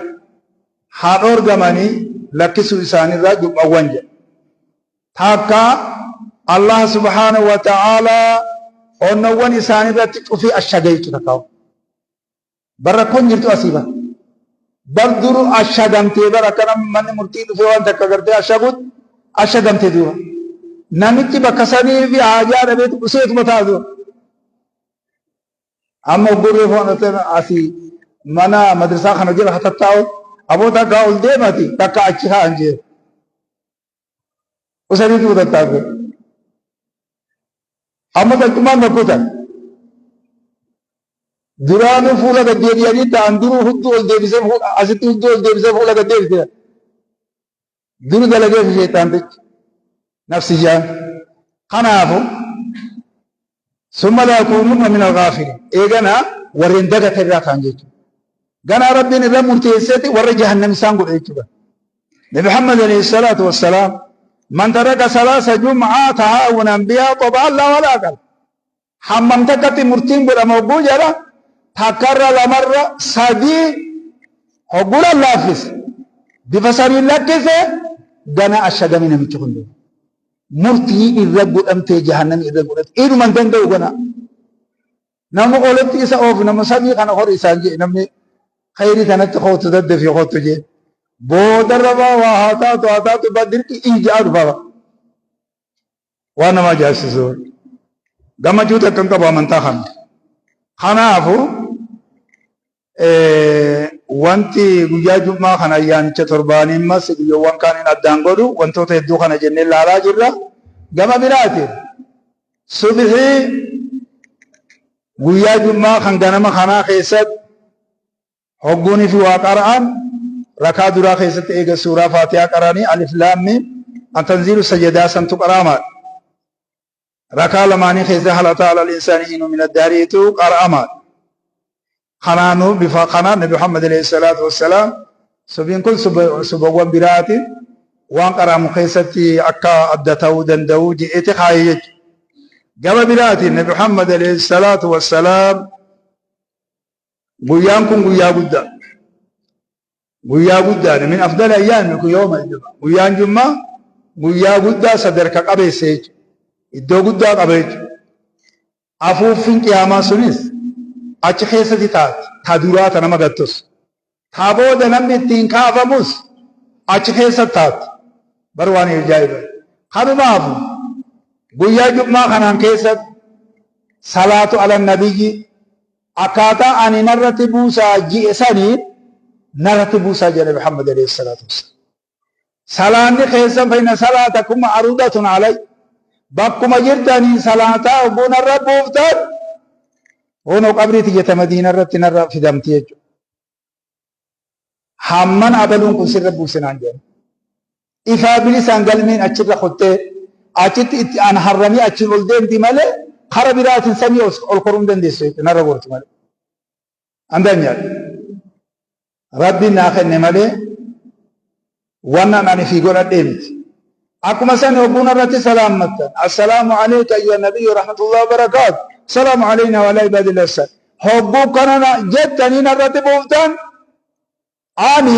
haa dhoorgamanii lakkisuu isaanirraa jum'awwan jedha. Takka Allah subhaanahu wa ta'aalaa onnawwan isaanirratti cufee ashaga jechuudha takka. Bar rakkoon jirtu asii bar. Bar duru ashagamtee bar akka namni manni murtii dhufee waan takka gartee ashagutti ashagamtee dura. Namichi bakka sanii fi haajaa dhabeetu useetuma ta'a dura. Amma oggurree foon asii mana madrasaa kana jala hatattaa'u aboo takka ol deemati takka achi kaa'an jee. Usaniitu tattaa'u. Amma takkumaan rakkoo ta'a. Duraanuu fuula gad deebi'anii ta'an duruu hudduu ol deebisee asitti hudduu ol deebisee fuula gad deebisee. Duru dalagee fi sheexaantichi nafsiyyaan. Kanaafu summa laa yakuununna min al-ghaafiliin. Eeganaa warreen dagatan irraa ta'an jechuudha. Ganaa Rabbiin irra murteesseeti warra jahannam isaan godhe jechuudha. Nabi Muhammad alayhi salaatu wassalaam man taraka salaasa jum'aa tahaawunan bihaa xobaan laa walaa qala. Hammam takkatti murtiin godhama hogguu jedha takkarra lamarra sadii hogguu lallaaffise bifa saniin lakkise gana ashagame namichi kun murtii irra godhamtee jahannami irra godhate inuma hin danda'u gana nama olitti isa oofu nama samii kana hori isaan jedhe namni khayrii tanatti kootu daddafii kootu jee boodarra waa haa taatu haa taatu badirqi ijaa dhufa Waan nama ajaa'ibsiisu. Gammachuu takka hin qabu amantaa kana. Kanaafu wanti guyyaa jum'aa kana ayyaanicha torbaanii ammas guyyoowwan kaaniin addaan godhu wantoota hedduu kana jennee ilaalaa jirra. Gama biraatiin subhii guyyaa jum'aa kan ganama kanaa keessatti Hogguunii fi waa qara'an rakaa duraa keessatti eega suuraa faatihaa qara'anii alif laam miim an tanziilu sajadaa santu qara'amaadha. Rakaa lamaanii keessa hal ataa alal insaani hiinu min addaariitu qara'amaadha. Kanaanuu bifa kanaan Nabi Muhammad alayhi salaatu wassalaam subiin kun subawwan biraatiin waan qara'amu keessatti akka adda ta'uu danda'u je'eeti kaayee jechuudha. Gama biraatiin Nabi Muhammad alayhi salaatu wassalaam Guyyaan kun guyyaa guddaa. Guyyaa guddaadha. Min afdali ayyaami kun yooma jummaa. Guyyaan jummaa guyyaa guddaa sadarka qabeessa jechuudha. Iddoo guddaa qaba jechuudha. Afuuffin qiyaamaa sunis achi keessatti taati. Ta duraa ta nama gattus. Ta booda namni ittiin kaafamus achi keessatti taati. Bar waan ajaa'iba. Kanumaafu guyyaa jummaa kanaan keessatti salaatu ala nabiyyi akkaataa ani narratti buusaa ji'e saniin narratti buusaa jedhe Muhammad alayhi salaatu wassalaam. Salaanni keessan fa inna salaatakum ma'ruudatun alay. Bakkuma jirtanii salaataa hogguu narra buuftan hoonoo qabrii tiyya ta Madiina irratti narra fidamti jechuudha. Hamman abaluun kun sirra buuse naan jedhan. Ifaa bilisaan galmeen achirra kottee achitti itti an harramee achiin ol deemti malee kara biraatiin samii ol koruu hin dandeessu jechuudha narra gorti malee. Andanyaadha. Rabbiin naa kenne malee wannan ani fi godhadhee miti. Akkuma san hogguu narratti salaammattan. Assalaamu alayka ayyuha nabiyyu rahmatullahi wa barakaatu. Salaamu alayna wa alaa ibaadillahi saalih. Hogguu kana jettanii narratti buuftan ani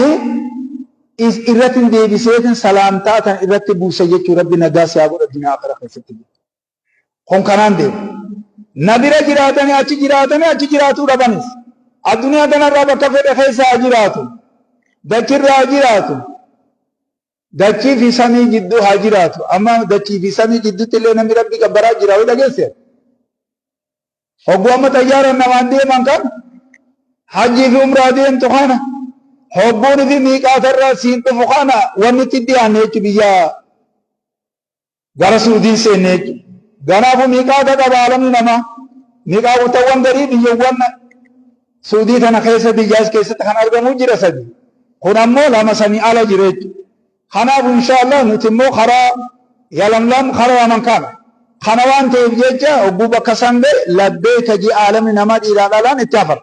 irratti hin deebiseetin salaamtaa tan irratti buuse jechuu Rabbi nagaa si haa godhu addunyaa akhira keessatti. Kun kanaan deema. Na bira jiraatanii achi jiraatanii achi jiraatuu dhabanis. Addunyaa kanarraa bakka fedhe keessa haa jiraatu. Dachirra haa jiraatu. Dachii fi samii jidduu haa jiraatu. Amma dachii fi samii jidduutti illee namni Rabbi gabbaraa jira yoo dhageesse. Hogguu amma xayyaaraan namaan deeman kan hajjii fi umraa deemtu kana hogguun fi miiqaatarraa siin dhufu kana wanni itti dhiyaanne jechuun biyya gara Suudiin seenne jechuudha. Kanaafuu miiqaata qaba alamni namaa. Miiqaawwatawwan garii biyyawwan Suudii tana keessa biyyaas keessatti kan argamu jira sadi. Kun ammoo lama sanii ala jira jechuudha. Kanaafuu inshaallah nuti immoo karaa Yalamlam karaa Yaman kana. Kana waan ta'eef jecha hogguu bakka san ga'e labbeeka jee aalamni namaa dhiiraa dhalaan itti hafara.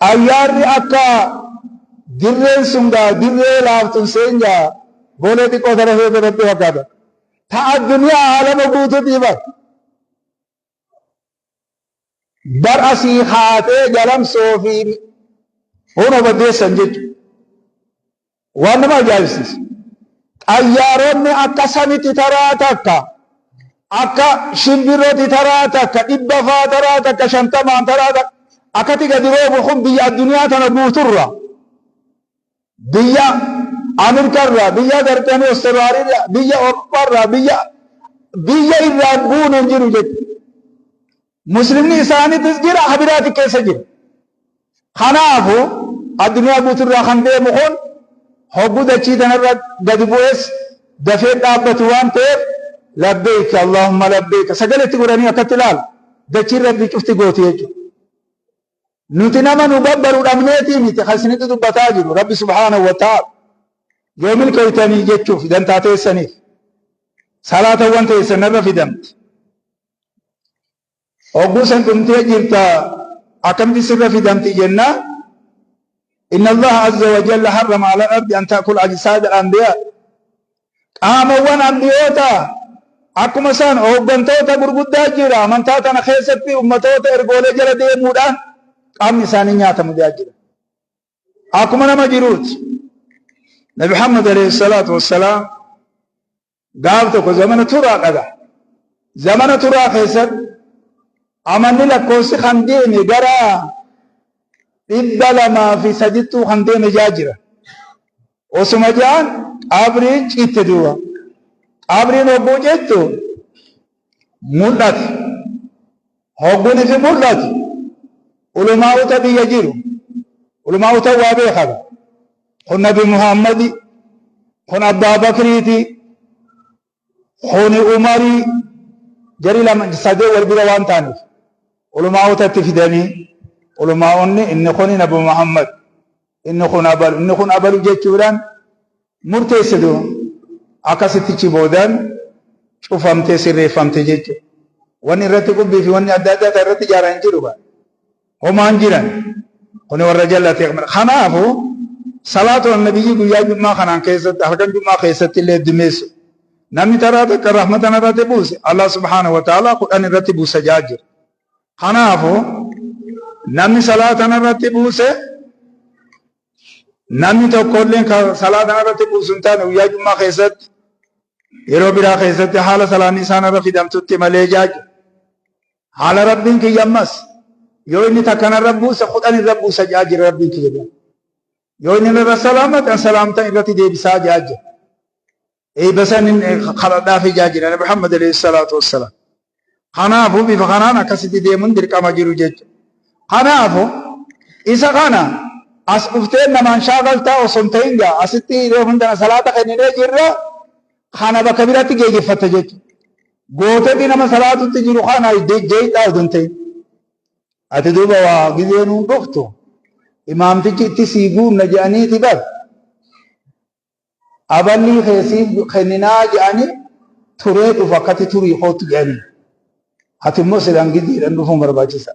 Xayyaarri akka dirreen sun gaa dirree laaftun seen gaa boolee xiqqoo tana feete natti fakkaata. Ta addunyaa aalama guutuutii bar. Bar asii kaatee galamsoo fi huna baddeessan jechuudha. Waan nama ajaa'ibsiisu. Xayyaaronni akka samitti taraa takka, akka shimbirrooti taraa takka, dhibba faa taraa takka, shantamaan taraa takka, akkatti gadi roobu kun biyya addunyaa tana guuturra. Biyya Ameerikarraa, biyya gartanii Ostiraaliirraa, biyya Awurooppaarraa, biyya biyya irraa buune hin jiru jechuudha. Muslimni isaaniitis jira, habiraati keessa jira. Kanaafu addunyaa guuturraa kan deemu kun hoggu dachii tanarra gadi bu'es dafee dhaabbatu waan ta'eef labbeeyka Allahumma labbeeyka sagalee itti godhanii akkatti ilaala dachiin rabbii cufti gooti jechuudha. Nuti nama nu gabbaru dhabneetii miti kan isinitti dubbataa jiru rabbi subhaanahu wa ta'ala yoo milkooytanii jechuuf dantaa teessaniif salaatawwan teessan irra fidamti. Hogguu san dhumtee jirta akkamitti sirra fidamti jennaan inna allaha azza wa jalla harrama ala al-ardi an ta'kul ajsaad al-anbiya qaamawwan ambiyoota akkuma isaan hooggantoota gurguddaa jira amantaa tana keessatti ummatoota ergoolee jala deemuudhaan qaamni isaanii nyaatamu jira akkuma nama jiruuti. Nabi Muhammad alayhi salaatu wassalaam Gaaf tokko zamana turaa dhaga. Zamana turaa keessatti amanni lakkoofsi kan deeme gara 203ttuu kan deeme jaa jira. Osuma jaan qabriin citte duuba. Qabriin hogguu cittu mul'ate. Hogguun ifi mul'atu ulumaa'ota biyya jiru. Ulumaa'ota waa beekan. Kun Nabi Muhammadi, kun Abbaa Bakriiti, kuni Umarii, jari lama sadee wal bira waan ta'aniif ulumaa'ota itti fidanii ulumaa'onni inni kuni Nabi Muhammad, inni kun abalu, inni kun abalu jechuudhaan murteesse duuba. Akkasittichi boodaan cufamtee sirreeffamte jechuudha. Wanni irratti qubbii fi wanni adda addaa irratti ijaaran hin jiru. Homaan jiran. Kuni warra jallate. Kanaafu salaatu nabiyyi guyyaa jummaa kanaan keessatti halkan jummaa keessatti illee heddumeessu. Namni taraa takka rahmatan irratti buuse Allah subhaanahu wa ta'ala 10 irratti buusa jaa jira. Kanaafu namni salaatan irratti buuse namni tokkolleen kan salaatan irratti buusu hin taane guyyaa jummaa keessatti Yeroo biraa keessatti haala salaanni isaan irra fidamtutti malee jaaja. Haala Rabbiin kiyya ammas yoo inni takka narra buuse 10 irra buusa jaa jira Rabbiin kiyya jaa. Yoo inni narra salaamate an salaamta irratti deebisaa jaa jira. Eebba san kadhadhaafi jaa jira Nabi Muhammad alayhi salaatu wassalaam. Kanaafuu bifa kanaan akkasitti deemuun dirqama jiru jechuudha. Kanaafuu isa kana as dhuftee namaan shaakaltaa osoo hin ta'in gaa asitti yeroo hundana salaata kenninee jirra kana bakka biraatti geejjeffatta jechuudha. Gootetti nama salaatutti jiru kana jeeqxaa osoo hin ta'in. Ati duuba waa gizee nuun dhuftu imaamtichi itti sii guunna jedhaniiti bar. Aballii kee siif kenninaa jedhanii turee dhufu akkatti turii koottu jedhanii. Ati immoo silaan gizeedhaan dhufuun barbaachisa.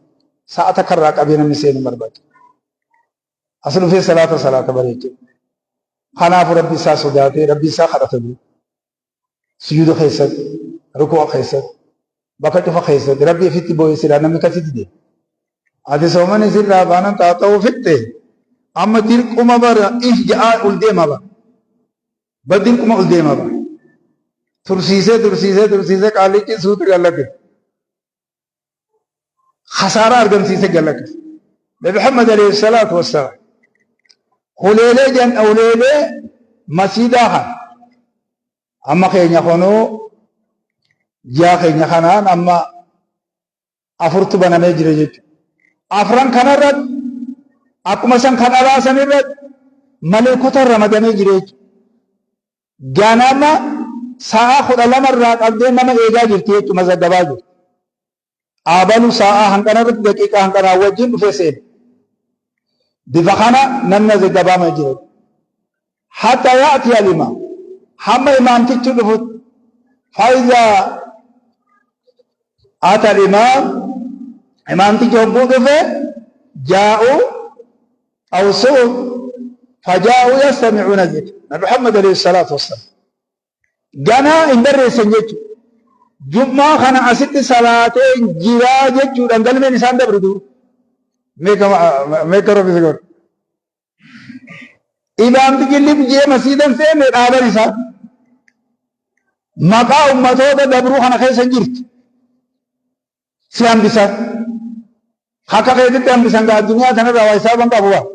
Sa'a takka irraa qabee namni seenuu barbaachisa. As dhufee salaata salaata bareechee. Kanaafuu rabbi isaa sodaatee rabbi isaa kadhata dura. Sujuuda keessatti, ruku'a keessatti, bakka cufa keessatti rabbi ofitti boo'ee silaa namni akkasitti deema. Ati soomani sirraa baanan xaaxa'uu fixxe amma dirquma bara if ja'aa ol deema bara. Ba dirquma ol deema bara. Tursiisee tursiisee tursiisee qaallichi suuta gallate. Khasaaraa argamsiisee gallate. Nabi Muhammad alayhi salaatu wassalaam huleelee jan huleelee masiidaa kana amma keenya kunuu ji'a keenya kanaan amma afurtu banamee jira jechuudha. Afran kanarratti akkuma san kan alaa san irratti maleekota ramadamee jira jechuudha. Ganama sa'a 12 irraa qabdee nama eegaa jirti jechuudha mazaggabaa jirti. Abalu sa'a hanqana irratti daqiiqaa hanqanaa wajjin dhufee seena. Bifa kana namni mazaggabaama jira. Hatta yaati alima hamma imaamtichi dhufutti faayidaa ata imaam imaamtichi hogguu dhufe jaa'u awsuu fajaa'u yastami'uuna zikr. Nabi Muhammad alayhi salaatu wassalaam ganaa hin barreessan jechuudha. Jum'aa kana asitti salaatee jiraa jechuudhaan galmeen isaan dabru duru. Meeqa rabbi si godhu. Imaamtichi lif jee masiidan seene dhaaban isaa. Maqaa ummatoota dabruu kana keessa hin jirtu. Si hambisan. Akka keetitti hambisan gaa addunyaa tanarraa waa hisaaban qabu waa.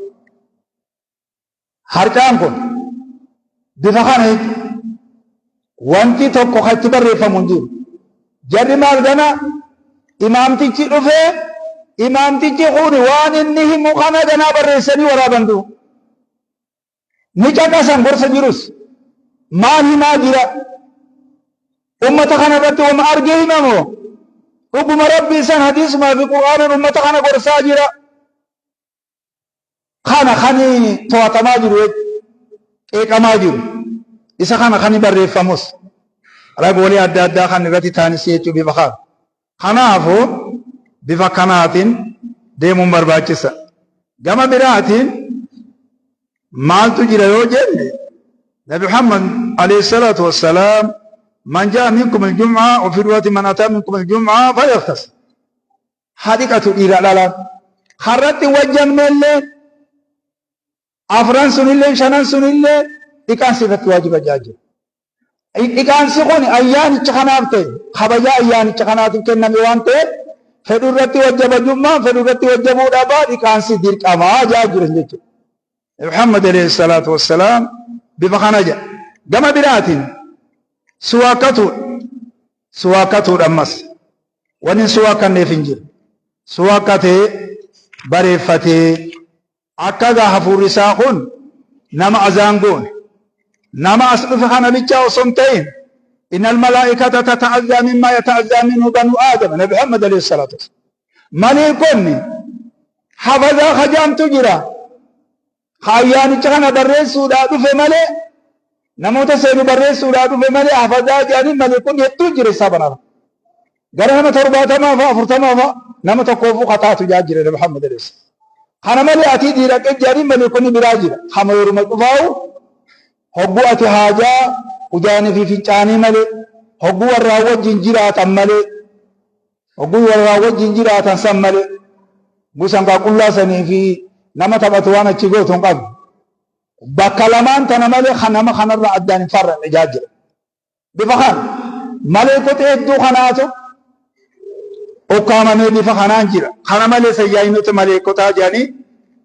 Harcaan kun bifa kana jechuudha. Wanti tokko kan itti barreeffamu hin jiru. Jarri maal gana imaamtichi dhufee imaamtichi kun waan inni himu kana ganaa barreessanii waraaban du'u. Ni caqasan gorsa jirus maal himaa jira ummata kana irratti wama argee himamoo dhuguma rabbii san hadiisumaa fi qur'aanan ummata kana gorsaa jira. Kana kan to'atamaa jiru qeeqamaa jiru. Isa kana kan barreeffamus ragoolee adda addaa kan irratti ta'anis jechuu bifa kana. Kanaafuu bifa kanaatiin deemuun barbaachisa. Gama biraatiin maaltu jira yoo jenne Nabi Muhammad alayhi salaatu wassalaam man jaa minkum al-jum'a wa fi riwaayati man ataa minkum al-jum'a falyaghtasil. Haa dhiqatu dhiira dhalaan. Har'atti wajjamnellee afran sunillee shanan sunillee dhiqaansi irratti waajiba jaa jira. Dhiqaansi kun ayyaanicha kanaaf ta'e kabajaa ayyaanicha kanaatiif kenname waan ta'eef fedhu irratti wajjaba jummaan fedhu irratti wajjabuu dhabaa dhiqaansi dirqamaa jaa jiran jechuudha. Muhammad alayhi salaatu wassalaam bifa kana jedha. Gama biraatiin siwaakkatuudha. Siwaakkatuudha ammas. Wanni hin siwaakkanneef hin jiru. Siwaakkatee bareeffatee akka egaa hafuurri isaa kun nama azaan goone nama as dhufe kana bichaa osoo hin ta'in innal malaa'ikata tata'azzaa mimmaa yata'azzaa minhu banu aadama. Nabi Muhammad alayhi salaatu wassalaam. Maleekonni hafazaa kajaamtu jira. Ka ayyaanicha kana barreessuudhaa dhufe malee namoota seenu barreessuudhaa dhufe malee hafazaa jedhanii maleekonni hedduun jira isaa banaaf. Gara nama 70 fa'a 40 fa'a nama tokkoofuu kataatu jaa jira Nabi Muhammad alayhi. Kana malee atii diiraqee jedhanii maleekonni biraa jira. Kama yeruma cufaa'u hogguu ati haajaa udaanii fi fincaanii malee hogguu warraa wajjin jiraatan malee Hogguu warraa wajjin jiraatan san malee gusan kaa qullaa sanii fi nama taphatu waan achi gootu hin qabdu. Bakka lamaan tana malee kan nama kanarraa addaan hin farranne jaa jira. Bifa kana maleekota hedduu kanaatu ukkaamamee bifa kanaan jira. Kana malee sayyaayinota maleekotaa jedhanii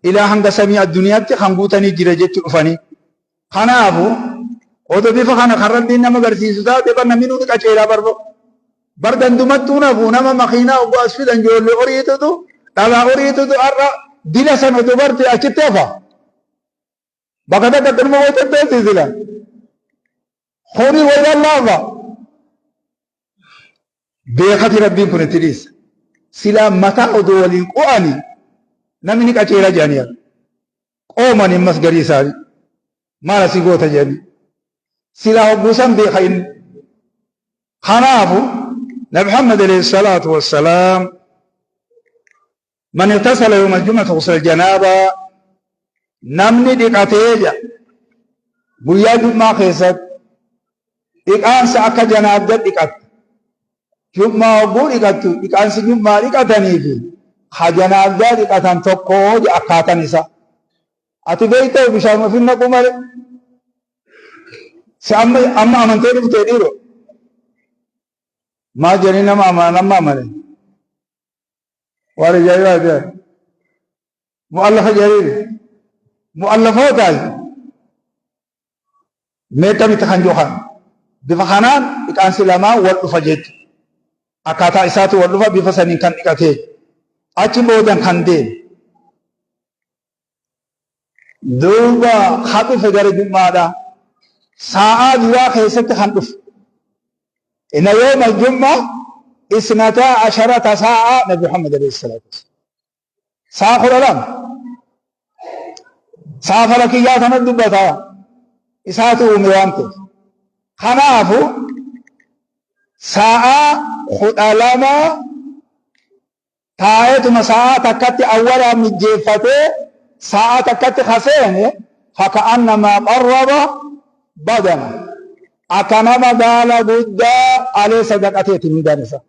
ilaa hanga samii addunyaatti kan guutanii jira jechuu dhufanii. Kanaafu odoo bifa kana kan Rabbiin nama garsiisu taate bar namni nuti qaceelaa barba. Bar gandumattuu nafu nama makiinaa oguu as fidan ijoollee oriitutu dhalaa oriitutu har'a dila san odoo barte achitti hafa. Bakka takka akkanuma wayita sila. Horii wayiraan laafa. Beekati Rabbiin kun itti dhiisa. Silaa mataa odoo waliin qo'ani namni ni qaceela jedhanii qoomani ammas garii isaanii maal asii goota jedhanii silaa hogguu san beeka inni. Kanaafu Nabi Muhammad alayhi salaatu wassalaam man iktasala yawma aljum'ati ghusla aljanaabaa namni dhiqatee jedha guyyaa jum'aa keessatti dhiqaansa akka janaabda dhiqatte jum'aa hogguu dhiqattu dhiqaansi jum'aa dhiqatanii fi ka janaabdaa dhiqatan tokko jedha akkaatan isa ati beeyta bishaan ofin naquu malee si amma amma amantee dhuftee dhiiroo maal jedhanii nama amanan amma amane Waan ajaa'ibaa ta'e. Mu'allafa jedhanii mu'allafootaas meeqa miti kan jiru kana. Bifa kanaan dhiqaansi lamaan wal dhufa jechuudha. Akkaataa isaatu wal dhufa bifa saniin kan dhiqatee achi boodan kan deeme. Duuba ha dhufe gara jum'aadhaa. Saa'aa duraa keessatti kan dhufe. Inna yawma jum'a isnataa asharata saa'aa Nabi Muhammad alayhi salaatu wassalaam. Sa'a 12. Sa'a falakiyyaa kana dubbata. Isaatu uume waan ta'eef. Kanaafu sa'a 12 taa'eetuma sa'aa takkatti awwalaa mijjeeffatee sa'aa takkatti ka seene faka'annamaa qarraba badana akka nama gaala guddaa alee sadaqateeti mindaan isaa.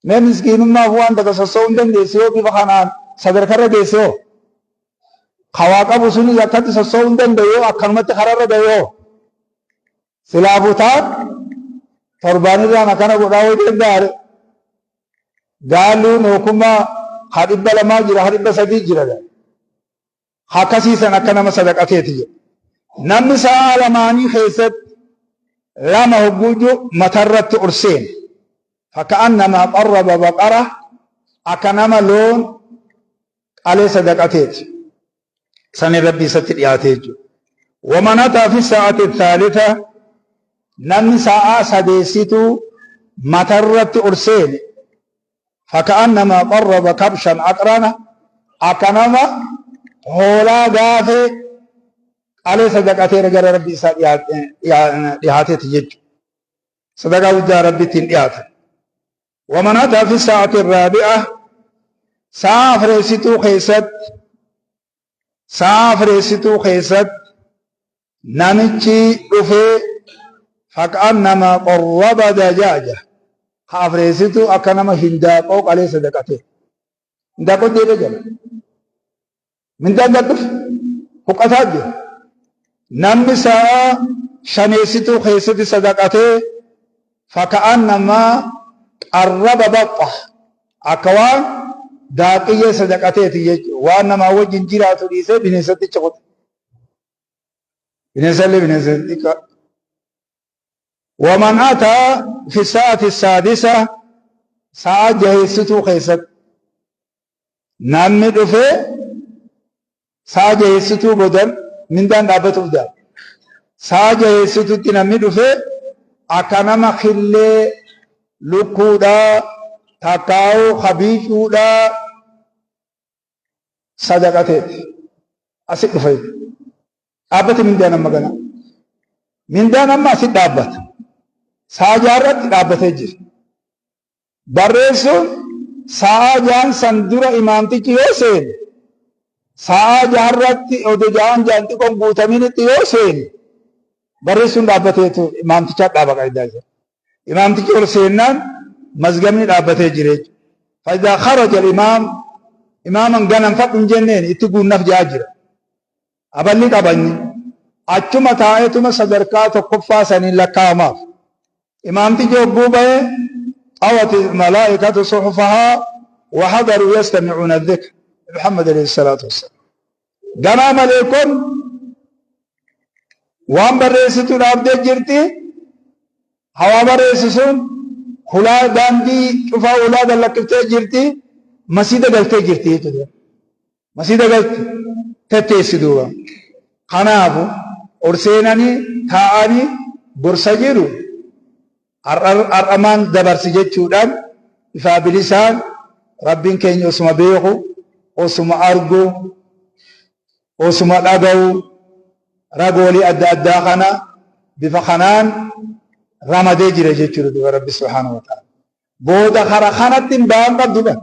Mee miskiinummaaf waan takka sosso'uu hin dandeessu yoo bifa kanaan sadarkarra geesse hoo? Ka waa qabu sunis akkatti sosso'uu hin danda'u yoo akkanumatti kararra gahe hoo? Silaafuu taan torbaanirraan akkana godhaa yoo danda'are Gaalluun hokumaa ha 200 jira ha 300 jira. Ha akkasiisan akka nama sadaqateeti jedhe. Namni sa'aa lamaanii keessatti lama hogguuju matarratti ol seene. Faka'annamaa qarraba baqara akka nama loon qalee sadaqateeti. Sani Rabbi isatti dhiyaatee jechuudha. Waman ataa fi sa'ati thalitha namni sa'aa sadeessituu matarratti ol seene faka'annamaa qarraba kabshan aqrana akka nama hoolaa gaafee qalee sadaqateera gara Rabbi isaa dhiyaateeti jechuudha. Sadaqaa guddaa Rabbi ittiin dhiyaate. Waman ataa fi sa'ati raabi'a sa'a afreessituu keessatti sa'a afreessituu keessatti namichi dhufee faka'annama qorraba dajaaja ka afreessituu akka nama hindaaqoo qalee sadaqate. Hindaaqoo deebee jala. Mindaan gad dhufe huqqataa jira. Namni sa'a shaneessituu keessatti sadaqatee faka'annamaa qarraba baxxa akka waan daaqiyyee sadaqateeti jechuudha. Waan namaa wajjin jiraatu dhiisee bineensatti cokota. Bineensallee bineensa xiqqaa. Waman ataa fi sa'ati saadisa sa'a jaheessituu keessatti Namni dhufee sa'a jaheessituu boodan mindaan dhaabbatuuf deema. Sa'a jaheessitutti namni dhufee akka nama killee lukkuudhaa takkaa'uu kabiicuudhaa sadaqateeti. Asi dhufe. Dhaabbate mindaan amma gana. Mindaan amma asi dhaabbata. Sa'a jaarratti dhaabbatee jira. Barreessuun sa'aa jahan san dura imaamtichi yoo seene, sa'aa jaharratti odo jahan jahan xiqqoon guutaminitti yoo seene, barreessuun dhaabbateetu imaamtichaa dhaaba qaayidaa isaa. Imaamtichi ol seennaan mazgabni dhaabbatee jira jechuudha. Faayidaa kharaja imaam imaaman ganan fadhu hin jenneen itti guunnaf ja'a jira. Aballi qaba inni. Achuma taa'eetuma sadarkaa tokkoffaa saniin lakkaa'amaaf. Imaamtichi hogguu bahe xawati malaa'ikatu suhufahaa wa hadaruu yastami'uuna dhikr. Muhammad alayhi salaatu wassalaam. Ganaa maleekon waan barreessitu dhaabdee jirti. Hawaa barreessu sun hulaa daandii cufaa hulaa gad lakkiftee jirti. Masiida galtee jirti jechuudha. Masiida galte tetteessi duuba. Kanaafu ol seenanii taa'anii gorsa jiru har'amaan dabarsi jechuudhaan ifaa bilisaan Rabbiin keenya osuma beeku, osuma argu, osuma dhaga'u ragoolii adda addaa kana bifa kanaan ramadee jira jechuudha duuba Rabbi subhaanahu wa ta'ala. Booda kara kanatti hin ba'an qabdu ba.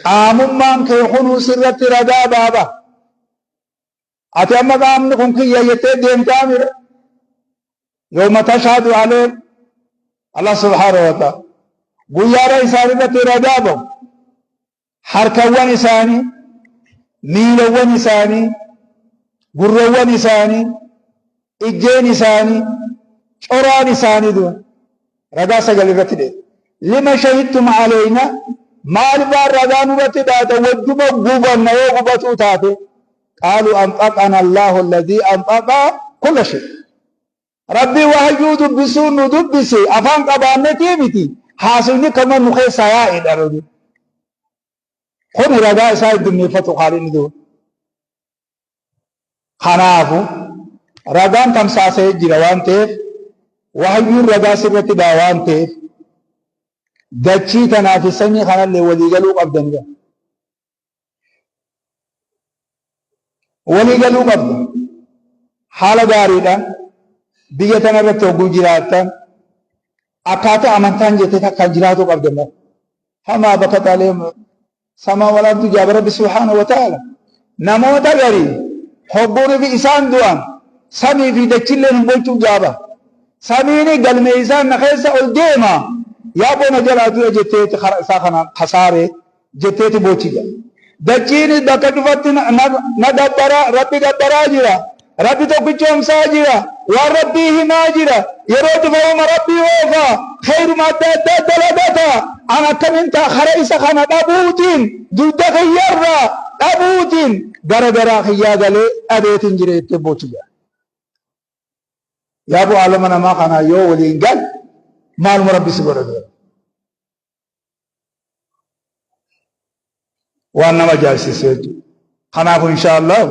Qaamummaan kee kunuu sirratti ragaa baaba. Ati amma qaamni kun kiyya jettee deemtaa mire. Yooma tashaadu aleen Allah subhaanahu wa ta'ala. Guyyaara isaan irratti ragaa bahu. Harkawwan isaanii, miilawwan isaanii, gurrawwan isaanii, ijjeen isaanii, coraan isaanii dura ragaa sagal irratti dheera. Lima shahidtum aleyna maalifaan ragaa nurratti baata wajjuma gubanna yoo gubatuu taate qaaluu anxaqana Allahu alladhii anxaqa kulla shay. Rabbii wahayyuu dubbisuun nu dubbise afaan qabaannetii miti haasofni kama nu keessaa yaa'edha. Kun ragaa isaa heddummeeffatu haaliin duuba. Kanaafu ragaan tamsaasa'ee jira waan ta'eef wahayyuun ragaa sirratti ba'a waan ta'eef dachii tanaa fi samii kanallee walii galuu qabdanidha. Walii galuu qabda. Haala gaariidhaan biyya tana irratti hogguu jiraattan akkaataa amantaan jette takkaan jiraatuu qabda. Famaa bakat alayhim samaa wal ardu jaaba rabbi subhaanahu wa ta'ala. Namoota garii hogguun fi isaan du'an samii fi dachilleen hin bochuu jaaba. Samiini galmee isaan na keessa ol deema yaa bona jalaa du'e jetteeti kara isaa kana kasaare jetteeti bochi jedha. Dachiinis bakka cufatti na gabbara rabbi gabbaraa jira. Rabbi tokkichoomsaa jira. Waan Rabbii himaa jira. Yeroo cufa wama Rabbii oofa. Kheyruma adda addaa dalagata. An akkamiin ta'a kara isa kana dhabuutiin dugda kiyyarraa dhabuutiin gara garaa kiyyaa galee dhabeetiin jira jettee boochi jira. Yaa bu'aa lama namaa kanaa yoo waliin gal maaluma Rabbi si godha dura. Waan nama ajaa'ibsiisu jechuudha. Kanaafuu insha Allah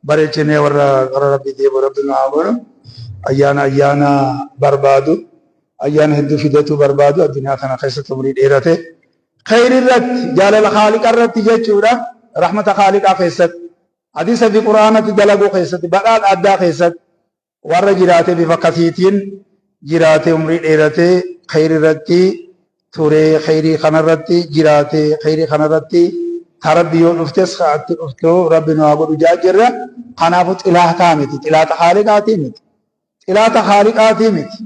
bareechinee warra gara Rabbii deebi'u Rabbi nu haa godhu. Ayyaana ayyaana barbaadu ayyaana hedduu fidatu barbaadu addunyaa kana keessatti umrii dheerate. Kheyri irratti jaalala Khaaliqa irratti jechuudha rahmata Khaaliqaa keessatti hadiisa fi Qur'aanatti dalaguu keessatti badhaadha addaa keessatti warra jiraatee bifa akkasiitiin jiraatee umrii dheeratee kheyrii irratti turee kheyrii kanarratti jiraatee kheyrii kanarratti ta rabbi yoo dhuftes atti dhuftu rabbi nu haa godhu jaa jirra. Kanaafuu xilaataa miti, xilaata haaliqaatii miti, xilaata haaliqaatii miti,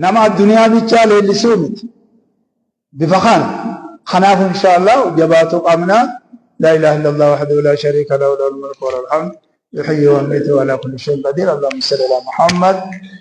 nama addunyaa bichaa leellisuu miti. Bifa kana kanaafuu insha Allah jabaatuu qabna. Laa ilaaha illallah wahdahu laa shariika lahu lahul mulku wa lahul hamd yuhyi wa yumiitu wa ala kulli shay'in qadir. Allahumma salli ala Muhammad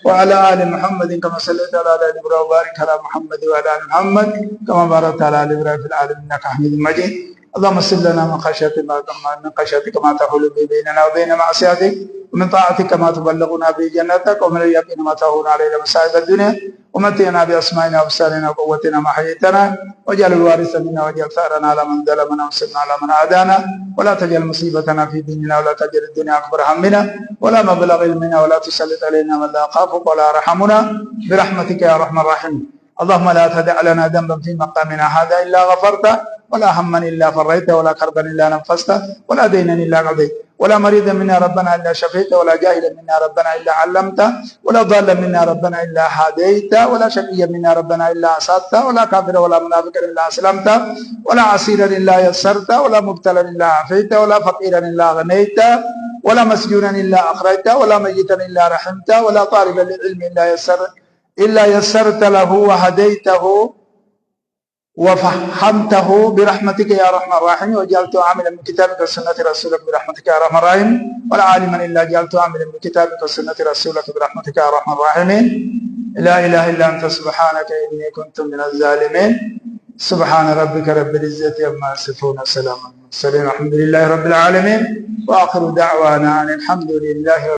wa ala ali Muhammad kama sallaita ala ali Ibrahim wa barik ala Muhammad wa ala ali Muhammad kama barakta ala ali Ibrahim fil alamin innaka Hamidum Majid. اللهم اقسم لنا من خشيتك ما من خشيتك ما تحول به بيننا وبين معصيتك، ومن طاعتك ما تبلغنا به جنتك، ومن اليقين ما تهون علينا مصائب الدنيا، ومتعنا بأسمائنا وأبصارنا وقوتنا ما حييتنا، واجعل الوارث منا، واجعل ثأرنا على من ظلمنا، وانصرنا على من عادانا، ولا تجعل مصيبتنا في ديننا، ولا تجعل الدنيا أكبر همنا ولا مبلغ علمنا، ولا تسلط علينا من لا يخافك ولا يرحمنا برحمتك يا أرحم الراحمين. اللهم لا تدع لنا ذنبا في مقامنا هذا إلا غفرته، ولا هما إلا فريته، ولا كربا إلا نفسته، ولا دينا إلا قضيته، ولا مريضا منا ربنا إلا شفيته، ولا جاهلا منا ربنا إلا علمته، ولا ضالا منا ربنا إلا هديته، ولا شقيا منا ربنا إلا أسعدته، ولا كافرا ولا منافقا إلا أسلمته، ولا عسيرا إلا يسرته، ولا مبتلا إلا عافيته، ولا فقيرا إلا أغنيته، ولا مسجونا إلا أخرجته، ولا ميتا إلا رحمته، ولا طالبا للعلم إلا يسرت له وهديته. وفهمته برحمتك يا أرحم الراحمين، وجعلته عاملا بكتابك وسنة رسولك برحمتك يا أرحم الراحمين، ولا عالما إلا جعلته عاملا بكتابك وسنة رسولك برحمتك يا أرحم الراحمين. لا إله إلا أنت سبحانك إني كنت من الظالمين. سبحان ربك رب العزة عما يصفون، وسلام على المرسلين، الحمد لله رب العالمين، وآخر دعوانا أن الحمد لله.